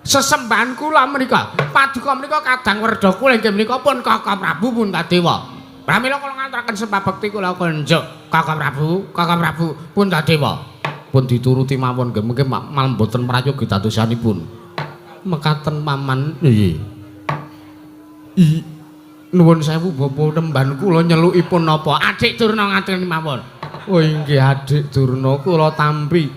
sesembahan kula menika. Paduka menika kadang werda kula inggih menika pun Kaka Prabu Puntadewa. Pramila kula ngaturaken sembah bekti kula konjuk Kaka Prabu, Kaka Prabu Puntadewa. Pun dituruti mawon nggih mengke mal mboten prayogi dadosanipun. Mekaten paman. Nggih. Nuwun sewu Bapak Nemban kula nyelukipun napa? Adik Durna ngaten mawon. Oh inggih Adik Durna kula tampi.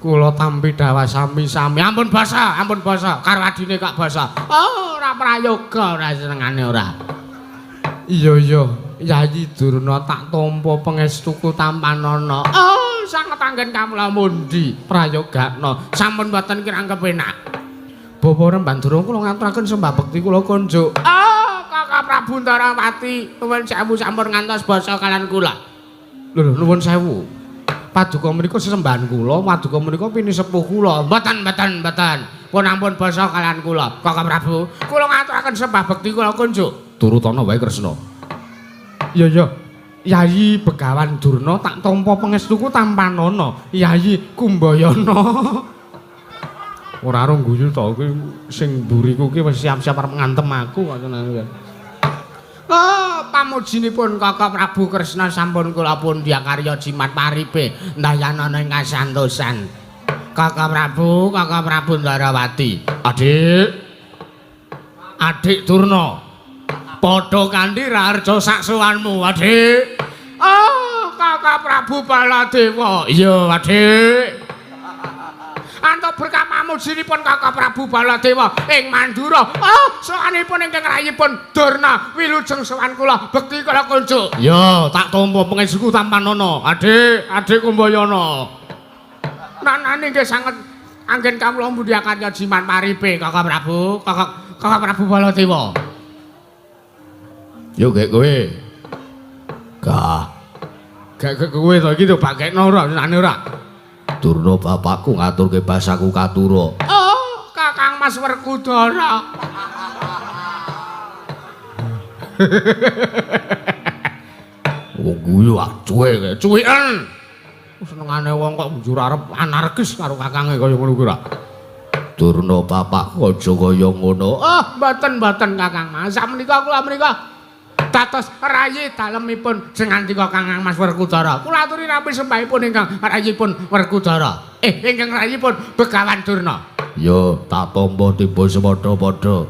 Kula tampi dawah sami-sami. Ampun basa, ampun basa. Karo adine kok basa. Oh, ora prayoga ora senengane ora. Iya iya, Yayi Durna tak tampa pangestuku tampanana. Oh, sanget anggen kawula mundi prayogakna. Sampun boten kirang kepenak. Bapak Remban Durna kula ngaturaken sembah bekti kula konjuk. Oh, Kaka Prabu Ndarawati, nuwun sewu sampun ngantos basa kalian kula. Lho, nuwun sewu. Paduka menika sesembahan kula, paduka menika pinisepuh kula. Mboten, mboten, mboten. Pun ampun basa kalian kula, Kaka Prabu. Kula ngaturaken sembah bekti kula kunjuk. Turutana wae Kresna. Iya, iya. Yayi Begawan Durna tak tampa pangestuku tampanana. Yayi Kumbayana. Ora arung guyu to kuwi sing mburiku ki wis siap-siap arep ngantem aku kok tenan. Oh, pamujinipun Kaka Prabu Kresna sampun kula pundhi karya jimat paripe ndayanana ing kasantosan. Kaka Prabu, Kaka Prabu Ndarawati. Adik. Adik Durna. Padha kanthi raharja saksowanmu, Adik. Oh, Kaka Prabu Baladewa. Iya, Adik. Antuk berkah pamujinipun Kaka Prabu Baladewa ing Mandura. Oh, sowanipun ingkang rayipun Durna wilujeng sowan kula bekti kula kunjuk. Ya, tak tampa pangestuku tampanana. Adik, Adik Kumbayana. Nanane nggih sanget anggen kawula mundhi karya jimat paripe Kaka Prabu, Kaka Prabu Baladewa. Yo gek kowe. Gah. Gek kowe to iki to bagekno ora senane ora. Durna bapakku ngaturke basaku katura. Oh, Kakang Mas Werkudara. Wong guyu acuwe cuwiken. Senengane wong kok njur arep anarkis karo kakange kaya ngono kuwi ora. Durna bapakku aja kaya ngono. Oh, mboten-mboten Kakang Mas. Sakmenika kula menika dados rayi dalemipun sing ngandika Kakang Mas Werkudara. Kula aturi nampi sembahipun ingkang rayipun Werkudara. Ingkang rayipun Begawan Durna. Ya, tak tampa tiba sepadha-padha.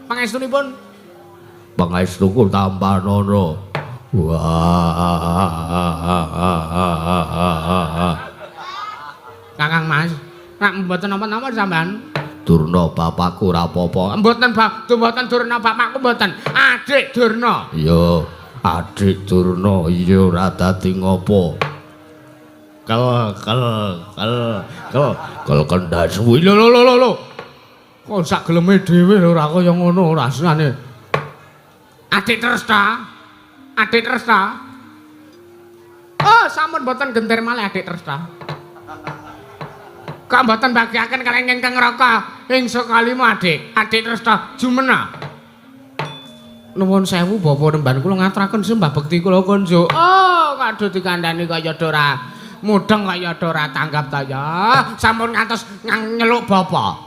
Pangestunipun? Pangestuku tampanana. Wah. Kakang Mas, nek mboten napa-napa sampean. Durna bapakku ora apa-apa. Mboten, mboten Durna bapakku mboten. Adik Durna. Iya, Adik Durna iya ora dadi ngopo. Kel kel kel kel kel kendhas kuwi. Lho lho lho lho. Kok sak geleme dhewe lho ora kaya ngono rasane. Adik Tresna. Adik Tresna. Oh, sampun mboten genter malih Adik Tresna. Kok mboten bagiaken kaliyan ingkang neraka ing sakalima Adik. Adik Tresna jumena. Nuwun sewu Bapak Nemban kula ngaturaken sembah bekti kula kunjuk. Oh, kok do dikandhani kaya ora mudheng kaya ora tanggap ta ya. Sampun ngantos nyeluk bapa.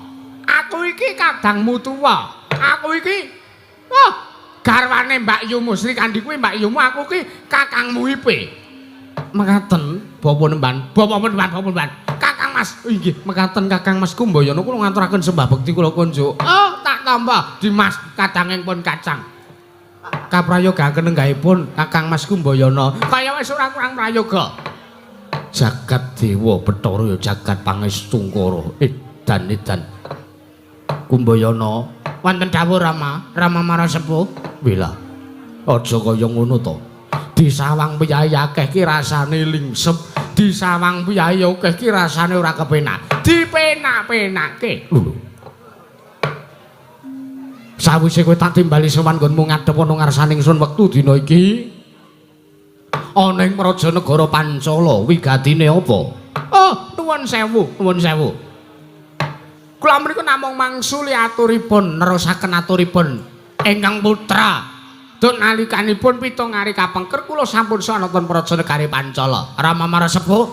Aku iki kadangmu tuwa. Aku iki oh, garwane Mbak Yumu Sri Kandi kuwi Mbak Yumu, aku iki kakangmu Ipe. Mekaten Bapak Nemban, Bapak Nemban, Bapak Nemban. Kakang Mas. Inggih, mekaten Kakang Mas Kumbayana kula ngaturaken sembah bekti kula kunjuk. Oh, tak tampa Dimas kadanging pun kacang. Kaprayogaken enggahipun Kakang Mas Kumbayana. Kaya wis ora kurang prayoga. Jagat Dewa Bathara ya jagat pangestungkara. Edan edan. Kumbayana wonten dawuh Rama, Rama Marasepuh. Wila. Aja kaya ngono to. Disawang piyayi akeh ki rasane lingsep. Disawang piyayi akeh ki rasane ora kepenak. Dipenak-penake. Lho. Sawise kowe tak timbali sowan nggonmu ngadhep ana ngarsane ingsun wektu dina iki. Ana ing praja negara Pancala, wigatine apa? Oh, nuwun sewu, nuwun sewu. Kula mriku namung mangsuli aturipun, nerusaken aturipun ingkang putra. Duk nalikanipun pitung ari kapengker kula sampun sowan wonten praja negari Pancala. Rama Marasepuh.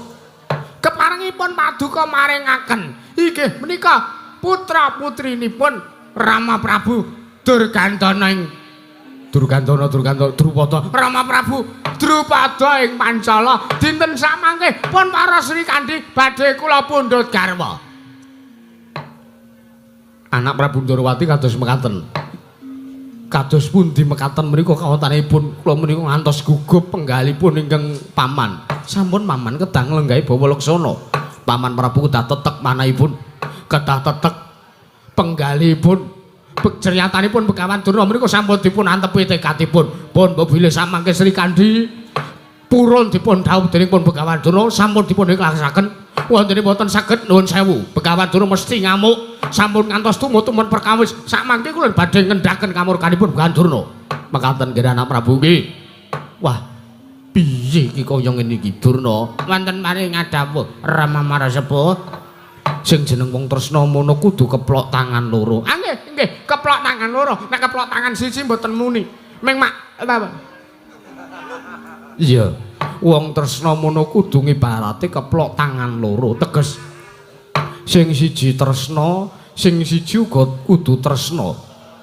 Ingkangipun paduka maringaken inggih menika putra-putrinipun Rama Prabu Durgandana ing Durgandana Durgandana Drupada Rama Prabu Drupada ing Pancala dinten samangke pun para Sri Kandi badhe kula pundhut garwa. Anak Prabu Ndorowati kados mekaten. Kados pundi mekaten menika kawontenipun kula menika ngantos gugup penggalipun ingkang paman. Sampun paman kedah nglenggahi bawa laksana. Paman Prabu kedah tetek manahipun, kedah tetek penggalipun. Ceryatanipun Begawan Durna menika sampun dipun antepi tekadipun. Pun mbok bilih samangke Sri Kandi purun dipun dhawuh dening pun Begawan Durna sampun dipun ikhlasaken. Wontene boten saged nuwun sewu. Begawan Durna mesti ngamuk. Sampun ngantos tumut-tumut perkawis. Samangke kula badhe ngendhaken kamurkanipun Begawan Durna. Mekaten nggih anak Prabu nggih. Wah, piye iki kaya ngene iki Durna? Wonten maring ngadhawuh Rama Marasepuh. Sing jeneng wong tresna mono kudu keplok tangan loro. Ah nggih, nggih, keplok tangan loro. Nek keplok tangan siji mboten muni. Ming mak apa? Iya. Wong tresna mono kudu ngibarate keplok tangan loro. Teges sing siji tresna, sing siji uga kudu tresna.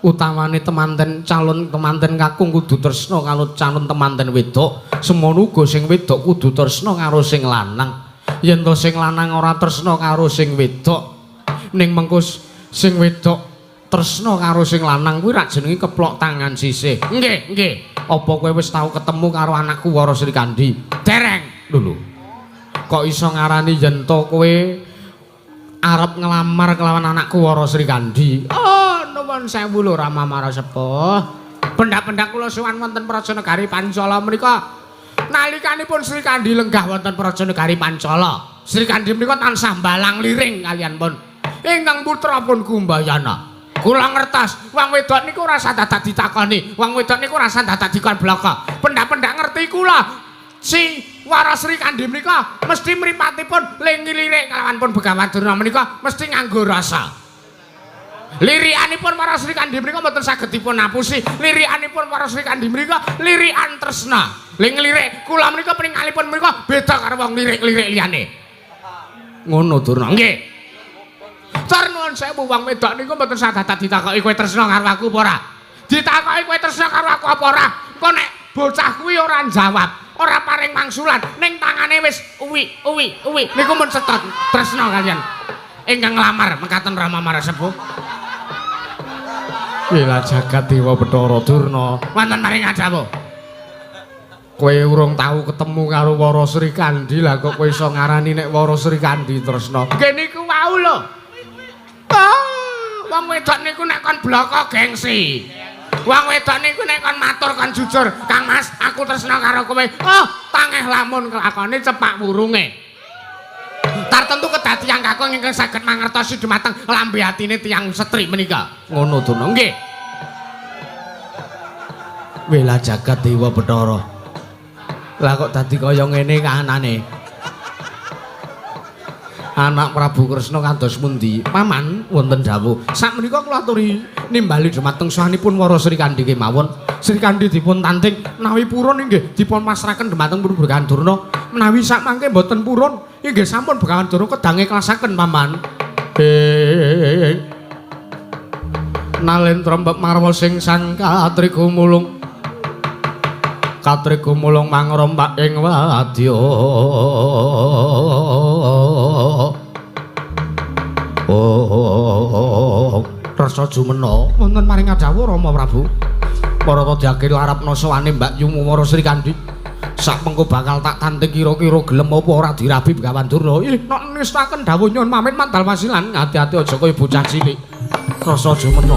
Utamane temanten calon temanten kakung kudu tresna karo calon temanten wedok. Semono uga sing wedok kudu tresna karo sing lanang. Yen to sing lanang ora tresna karo sing wedok, ning mengko sing wedok tresna karo sing lanang kuwi rak jenenge keplok tangan sisih. Nggih, nggih. Apa kowe wis tau ketemu karo anakku Wara Sri Kandi? Dereng. Lho lho. Kok iso ngarani yen to kowe arep nglamar kelawan anakku Wara Sri Kandi? Oh, nuwun sewu lho Rama Marasepuh. Pendak-pendak kula sowan wonten Praja Negari Pancala menika. Nalikanipun Sri Kandi lenggah wonten Praja Negari Pancala, Sri Kandi menika tansah balang liring kaliyan pun ingkang putra pun Kumbayana. Kula ngertos wong wedok niku ora usah dadak ditakoni, wong wedok niku ora usah dadak dikon blaka. Pendak-pendak ngerti kula si Wara Sri Kandi menika mesti mripatipun lengi lirik kalawan pun Begawan Durna menika mesti nganggo rasa. Lirikanipun para Sri Kandi menika mboten saged dipun apusi. Lirikanipun para Sri Kandi menika lirikan tresna. Ling lirik kula menika pringalipun menika beda karo wong lirik-lirik liyane. Ngono Durna. Nggih. Tur nuwun sewu wong wedok niku mboten saged ditakoki kowe tresna karo aku apa ora. Ditakoki kowe tresna karo aku apa ora. Engko nek bocah kuwi ora njawab, ora paring mangsulan, ning tangane wis uwi uwi uwi niku mun setot tresna kalian ingkang nglamar mekaten Rama Marasepuh. Wila jagat dewa Bathara Durna. Wonten maring ngadhawuh. Kowe urung tau ketemu karo Wara Sri Kandi, lah kok kowe iso ngarani nek Wara Sri Kandi tresna. Nggih niku wau lho. Oh, wong wedok niku nek kon bloko gengsi. Wong wedok niku nek kon matur kon jujur, Kang Mas, aku tresna karo kowe. Oh, tangeh lamun kelakone cepak wurunge. Tartentu kedah tiyang kakung ingkang saged mangertosi dumateng lambe atine tiyang setri menika. Ngono Durna. Nggih. Wela jagat dewa Bathara. Lah kok dadi kaya ngene kahanane? Anak Prabu Kresna kados pundi? Paman wonten dawuh. Sakmenika kula aturi nimbali dumateng sahanipun Wara Sri Kandi kemawon. Sri Kandi dipun tanting menawi purun inggih dipun pasrahaken dumateng Begawan Durna. Menawi sakmangke mboten purun inggih sampun Begawan Durna kedah ngiklasaken paman. Nalendra mbek marwa sing sang katrigumulung. Katrigumulung mangrompak ing wadya. Oh, rasa jumena wonten maring ngadhawuh Rama Prabu. Para diakil arep sowane Mbak Yumu Wara Sri Kandi. Sak mengko bakal tak tanting kira-kira gelem apa ora dirabi Begawan Durna. Ih, nek nistaken dawuh nyuwun pamit mandal wasilan. Ati-ati aja kaya bocah cilik. Rasa jumena.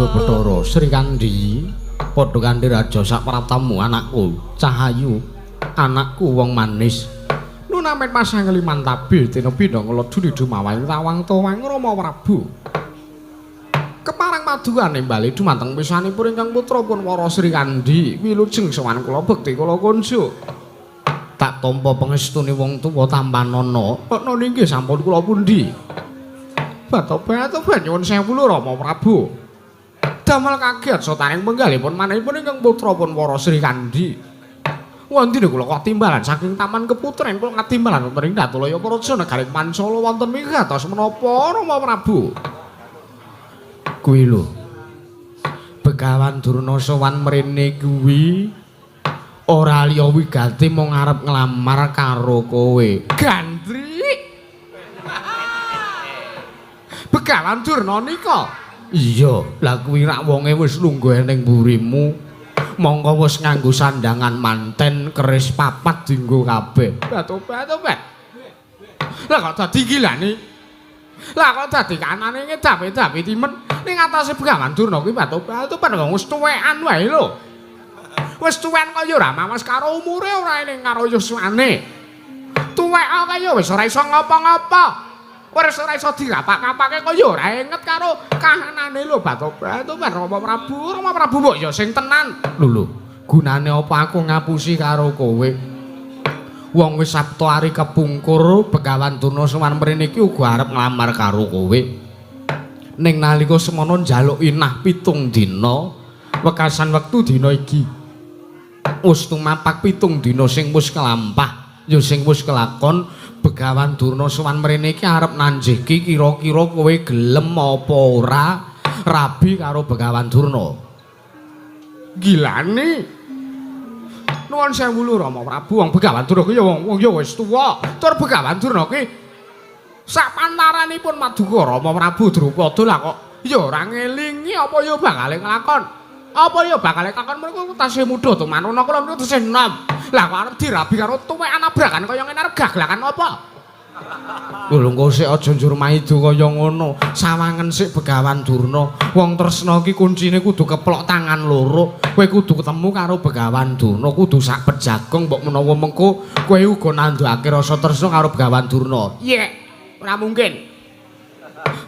Bathara Srikandhi, padha kandhi raja sak pratamu anakku Cahayu, anakku wong manis. Nunamen pasang liman tabi dina pindha ngladuni dumawaing tawang towang Rama Prabu. Keparang madukane bali dumateng pisanipun ingkang putra pun Wara Srikandhi, wilujeng sowan kula bekti kula kunjuk. Tak tampa pangestune wong tuwa tampanana, ana inggih sampun kula pundi. Batobat nyuwun sewu lho Rama Prabu. Damel kaget sataning penggalipun manahipun ingkang putra pun Wara Srikandhi. Wonten kula katimbalan saking Taman Keputren kula katimbalan wonten ing Datulaya Praja negaring Pancala wonten mikatos menapa Rama Prabu. Kuwi lho. Begawan Durna sowan mrene kuwi ora liya wigati mung arep nglamar karo kowe. Gandri. Begawan Durna nika. Iya, lah kuwi rak wonge wis lungguh ning mburimu. Mongko wis nganggo sandangan manten keris papat dienggo kabeh. Batobat. Lah kok dadi gilani? Lah kok dadi kanane ngedape-dape timen ning atase Begawan Durna kuwi batobat wong wis tuwekan wae lho. Wis tuwekan kaya ora mawas karo umure ora ening karo yuswane. Tuwek kaya wis ora iso ngapa-ngapa. Wis ora iso dirapak-kapake kaya ora inget karo kahanane lho Batobat Rama Prabu. Rama Prabu mbok ya sing tenan. Lho lho, gunane apa aku ngapusi karo kowe? Wong wis sabta ari kepungkur Begawan Durna sowan mrene iki uga arep nglamar karo kowe. Ning nalika semono njaluk inah 7 dina, wekasan wektu dina iki. Wis tumapak 7 dina sing wis kelampah, ya sing wis kelakon. Begawan Durna sowan mrene iki arep nanjihki kira-kira kowe gelem apa ora rabi karo Begawan Durna. Gilani. Nuwun sewu lho Rama Prabu, wong Begawan Durna ki ya wong ya wis tuwa. Tur Begawan Durna ki sak pantaranipun maduka Rama Prabu Drupada lah kok ya ora ngelingi apa ya bakal nglakon. Apa ya bakal kakon mriku tasih muda to manuna kula niku tasih enom. Lah kok arep dirabi karo tuwekan abrakan kaya ngene arep gaglakan apa? Lho engko sik aja njur maido kaya ngono. Sawangen sik Begawan Durna. Wong tresna iki kuncine kudu keplok tangan loro. Kowe kudu ketemu karo Begawan Durna, kudu sak pejagong mbok menawa mengko kowe uga nandhake rasa tresna karo Begawan Durna. Yek, ora mungkin.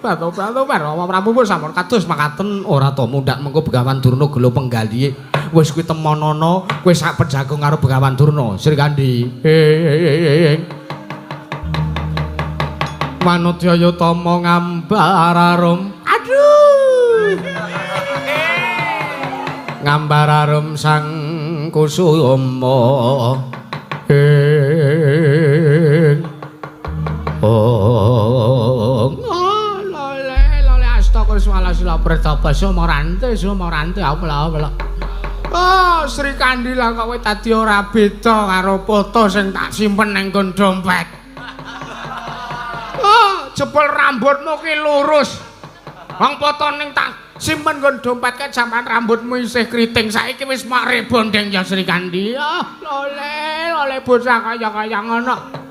Batobat Rama Prabu pun sampun kados makaten ora to mundhak mengko Begawan Durna gelo penggalihe. Wis kuwi temonana kowe sak pejagong karo Begawan Durna. Srikandhi. Manudya tama ngambar arum. Aduh. Ngambar arum sang kusuma. Oh. Sila pretapa sumorante sumorante apa. Oh, Srikandhi lah kok kowe dadi ora beda karo foto sing tak simpen ning nggon dompet. Oh, jebul rambutmu ki lurus. Wong foto ning tak simpen nggon dompet kan jaman rambutmu isih kriting, saiki wis mak rebondeng ya Srikandhi. Oh, lole lole bocah kaya-kaya ngono.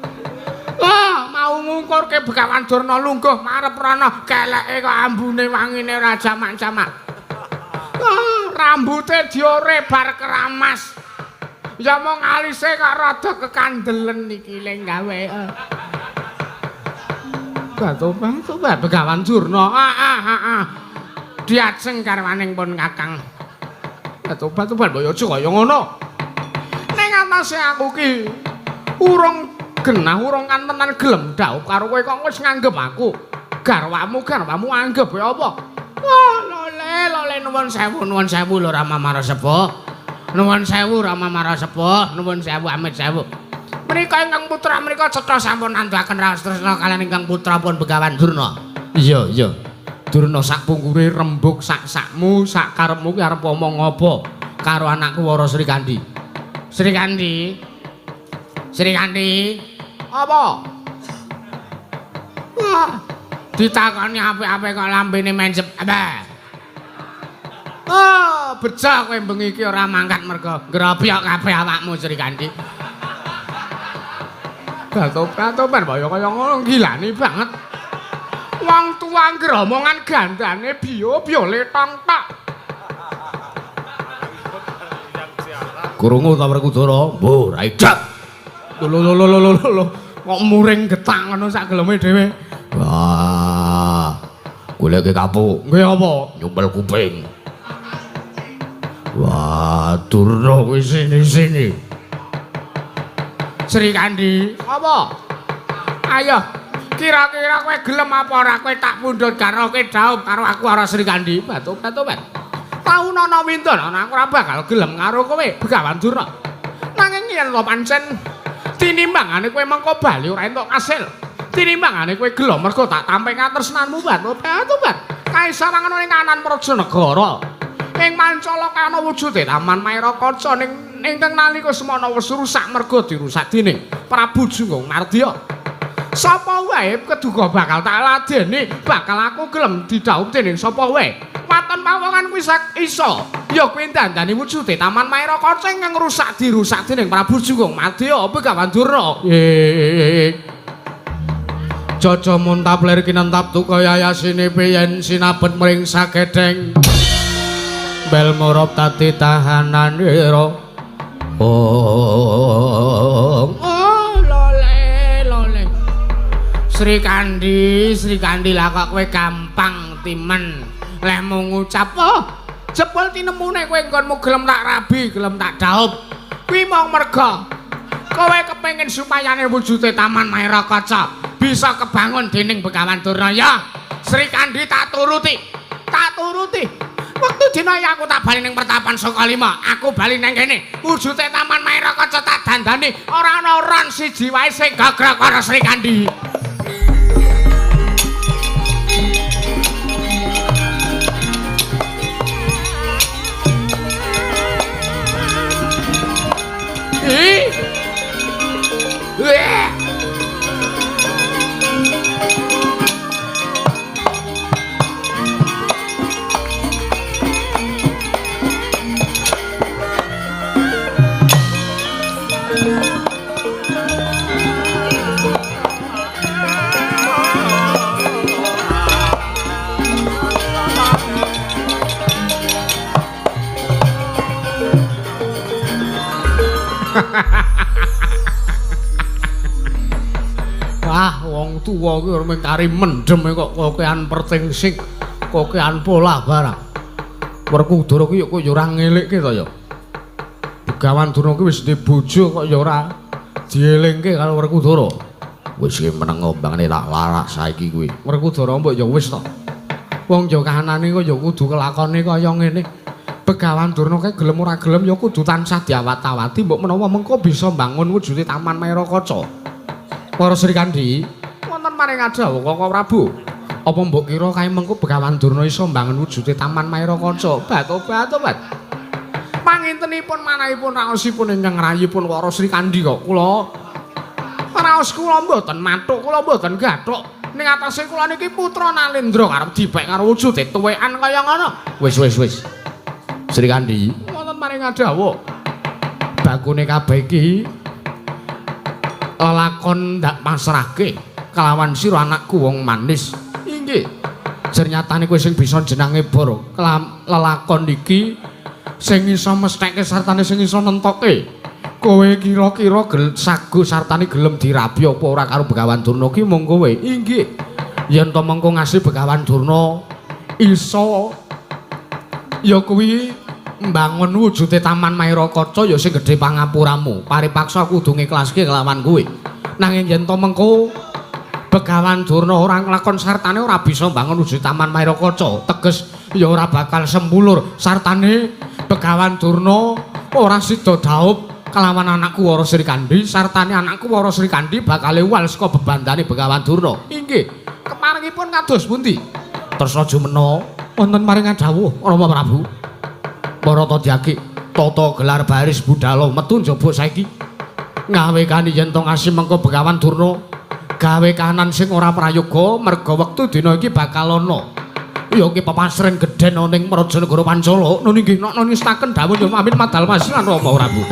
Wah, mau ngungkurke Begawan Durna lungguh marep rono, keleke kok ambune wangine ora jamak-jamak. Wah, rambute diore bar keramas. Ya mung alise kok rada kekandelen iki le gawe. Batobat Begawan Durna. Ah. Diajeng karwaning pun Kakang. Batobat mbok aja kaya ngono. Ning atase aku ki urung genah urung kantenan gelem dhaup karo kowe kok wis nganggep aku garwamu anggep ya apa. Wah, lole lole nuwun sewu lho Rama Marasepuh, nuwun sewu Rama Marasepuh, nuwun sewu amit sewu. Menika ingkang putra menika cetha sampun nandhaken raos tresna kaliyan ingkang putra pun Begawan Durna. Iya iya Durna sak pungkure rembug sak-sakmu sak karepmu ki arep omong apa karo anakku Wara Srikandhi. Srikandhi. Srikandhi. Apa? Wah, ditakoni apik-apik kok lambene mencep. Apa? Oh, beja kowe bengi iki ora mangkat mergo ngrapyok kabeh awakmu Srikandhi. Batobat kaya kaya ngono gilani banget. Wong tuwa ngger omongan gandane biyo-biyo letong tok. Krungu ta Werkudara? Mbuh, ra idak. Lho lho lho lho lho. Kok muring getang ngono sak geleme dhewe. Wah. Goleke kapuk. Nggih apa? Nyumpel kuping. Wah, Durna kuwi sini-sini. Sri Kandi, apa? Ayo, kira-kira kowe gelem apa ora kowe tak pundhut karo kowe dhaup karo aku ora Sri Kandi. Batu-batu. Taun ana windon ana aku ora bakal gelem karo kowe, Begawan Durna. Nanging yen to pancen tinimbangane kowe mengko bali ora entuk kasil. Tinimbangane kowe gelo mergo tak tampi katresnanmu batu-batu. Kaisawangan ning kanan Praja Negara. Ing mancala kana wujude Taman Maerakaca ning ingkang nalika semana wis rusak mergo dirusak dening Prabu Junggung Mardya. Sapa wae keduga bakal tak ladeni, bakal aku gelem didhawuh dening sapa wae. Waton pawongan kuwi iso. Ya kuwi dandani wujude Taman Maerakaca ingkang rusak dirusak dening Prabu Junggung Mardya Begawan Durna. Jaja muntap lir kinentap duka yayasine piyen sinabet mring sagedheng. Bel murub tadi tahananira. Oh, lole lole. Sri Kandi, Sri Kandi lah kok kowe gampang timen. Lehmu ngucap, oh, jebul tinemune kowe nggonmu gelem tak rabi, gelem tak dhaup. Kuwi mung merga kowe kepengin supayane wujude Taman Maerakaca bisa kebangun dening Begawan Durna ya. Sri Kandi tak turuti. Tak turuti. Wektu dina iki aku tak bali ning pertapan Sukalima, aku bali ning kene. Wujude Taman Maerakaca tak dandani, ora ana ron siji wae sing gogrok karo Sri Kandi. Ih. Weh. Wah, wong tuwa kuwi ora mung kari mendem kok kokean pertingsing, kokean pola barang. Werkudara kuwi kok ya ora ngelikke to ya. Begawan Durna kuwi wis duwe bojo kok ya ora dielingke karo Werkudara. Wis ki meneng ombangane tak larak saiki kuwi. Werkudara mbok ya wis to. Wong ya kahanane kok ya kudu kelakone kaya ngene. Begawan Durna kae gelem ora gelem ya kudu tansah diawat-awati mbok menawa mengko bisa mbangun wujude Taman Maerakaca. Para Sri Kandi, wonten maring adhawuh Kaka Prabu. Apa mbok kira kae mengko Begawan Durna iso mbangun wujude Taman Maerakaca? Bat-obat. Pangintenipun manahipun raosipun ingkang rayipun Wara Sri Kandi kok kula. Raos kula mboten mathuk, kula mboten gathuk. Ning atase kula niki putra Nalendra karep dipek karo wujude tuwekan kaya ngono. Wis wis wis. Sri Kandi, wonten maring adhawuh. Bakune kabeh iki lelakon ndak pasrahke kelawan sira anakku wong manis. Inggih. Jernyatane kowe sing bisa jenange Bara. Lelakon iki sing iso mestheke sartane sing iso nentoke. Kowe kira-kira sago sartane gelem dirabi apa ora karo Begawan Durna ki mung kowe. Inggih. Yen to mengko ngasih Begawan Durna iso ya kuwi mbangun wujude Taman Maerakaca ya sing gedhe pangapuramu. Paripaksa kudu ngiklaske kelawan kowe. Nanging yen to mengko Begawan Durna ora nglakon sartane ora bisa mbangun wujud Taman Maerakaca, teges ya ora bakal sempulur. Sartane Begawan Durna ora sida dhaup kelawan anakku Wara Sri Kandi, sartane anakku Wara Sri Kandi bakal ewal saka bebandane Begawan Durna. Inggih. Keparengipun kados pundi? Tresna jumena wonten maring adhawuh Rama Prabu. Bharata Dyaki tata gelar baris budhala metu njaba saiki. Ngawekani yen to ngasih mengko Begawan Durna gawe kahanan sing ora prayoga merga wektu dina iki bakal ana. Ya iki pepasren gedhen ana ning Prajanegara Pancala. Nun inggih nok ngestaken dawuh ya amin madal masilan Rama Prabu.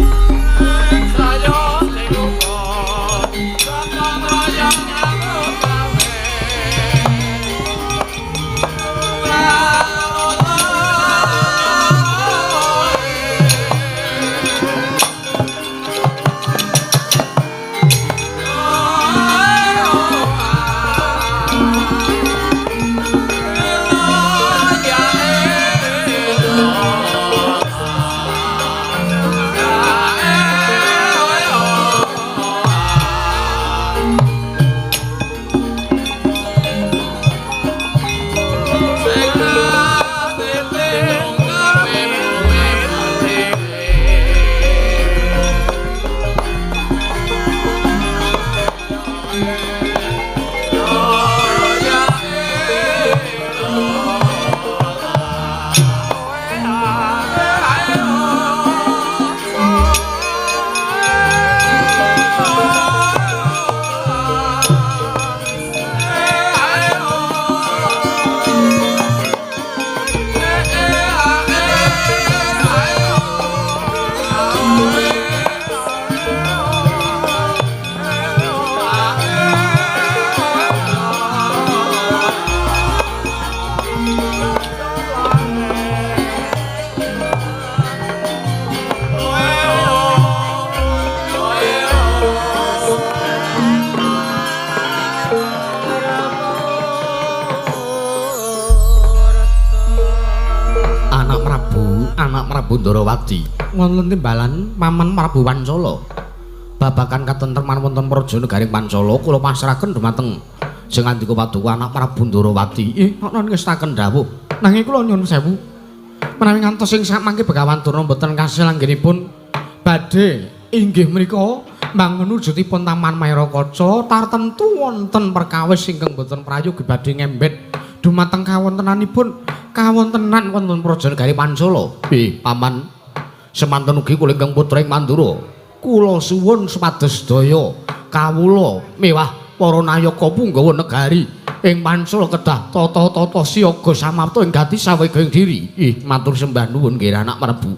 Prabu Ndarawati. Wonten timbalan Paman Prabu Pancala. Babagan katentreman wonten praja negaring Pancala kula pasrahaken dumateng Jengandika Paduka anak Prabu Ndarawati. Ana ngestaken dawuh. Nanging kula nyuwun sewu. Menawi ngantos ing samangke Begawan Durna mboten kasil anggenipun badhe inggih menika mbangun wujudipun Taman Maerakaca tartemtu wonten perkawis ingkang mboten prayogi badhe ngembet dumateng kawontenanipun kawontenan wonten praja negari Pancala. Paman, semanten ugi kula ingkang putra ing Mandura. Kula suwun supados sedaya kawula miwah para nayaka punggawa negari ing Pancala kedah tata-tata siaga samapta ing gati sawega ing diri. Matur sembah nuwun nggih anak Prabu.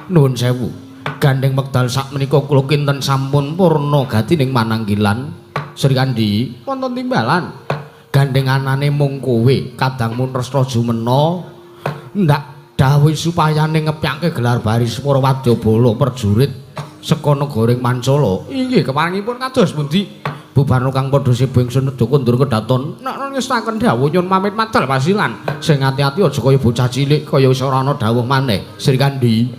Nuwun sewu. Gandeng wekdal sakmenika kula kinten sampun purna gatining mananggilan. Srikandhi wonten timbalan. Gandeng anane mung kowe kadangmu tresna jumena ndak dawuh supayane ngepyake gelar baris para wadyabala prajurit saka negara ing Pancala. Inggih keparengipun kados pundi? Bubarno kang padha sebo ingsun nedha kondur kedaton. Nek ngestaken dawuh nyun pamit madal pasilan. Sing ati-ati aja kaya bocah cilik kaya wis ora ana dawuh maneh. Srikandhi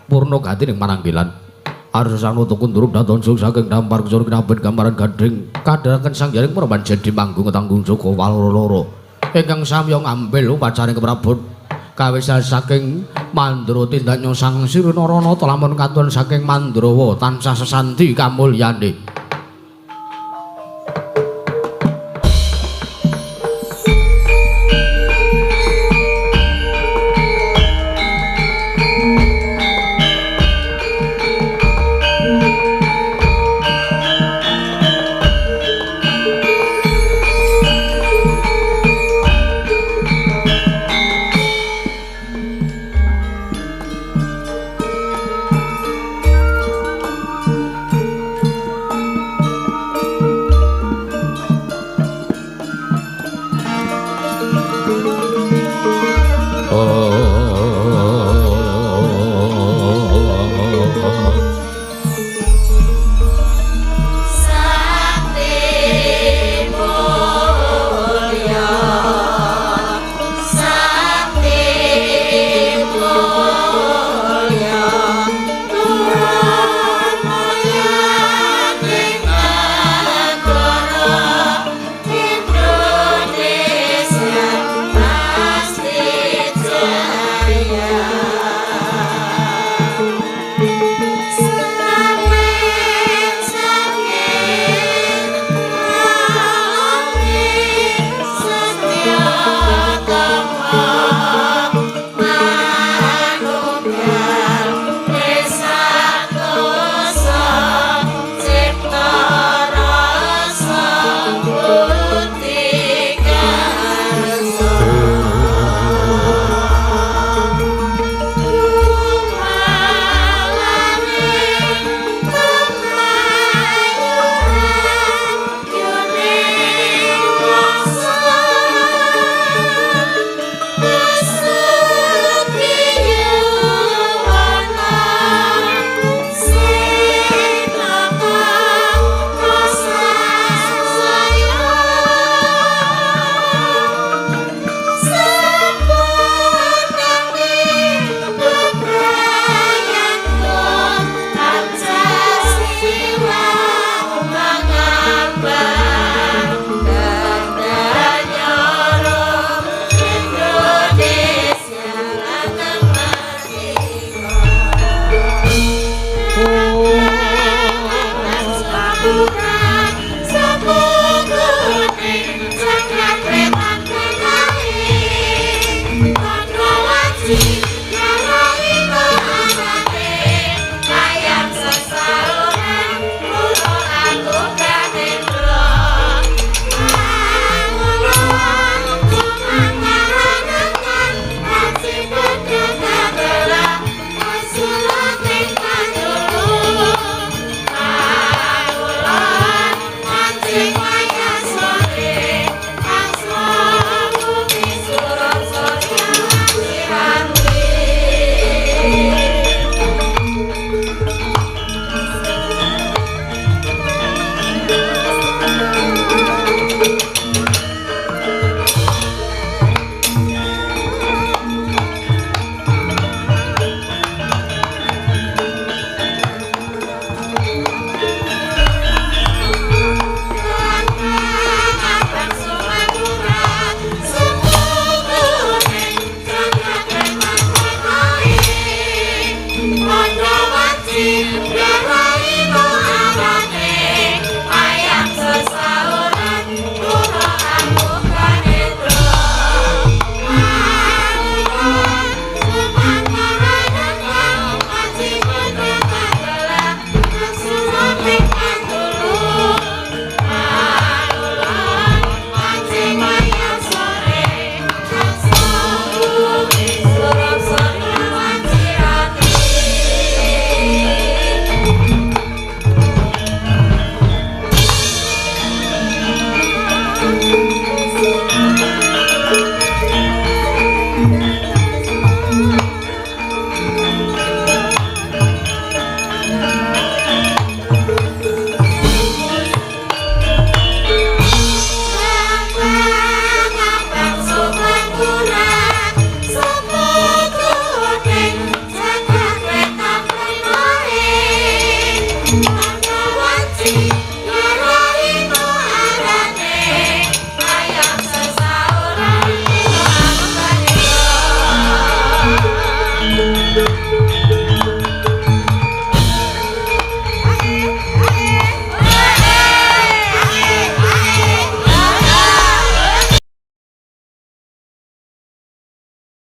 purna gati ning mananggilan. Arsa sanata kundur daton sung saking dampar kusur kinabet gambaran gandeng kadharaken sang jaring para manjadi manggung tanggung joko waloro ingkang samya ngambil upacaring keprabon kawisal saking Mandra tindak nyosang Sirinaranata lamun katon saking Mandrawa tansah sesanti kamulyane. Yeah.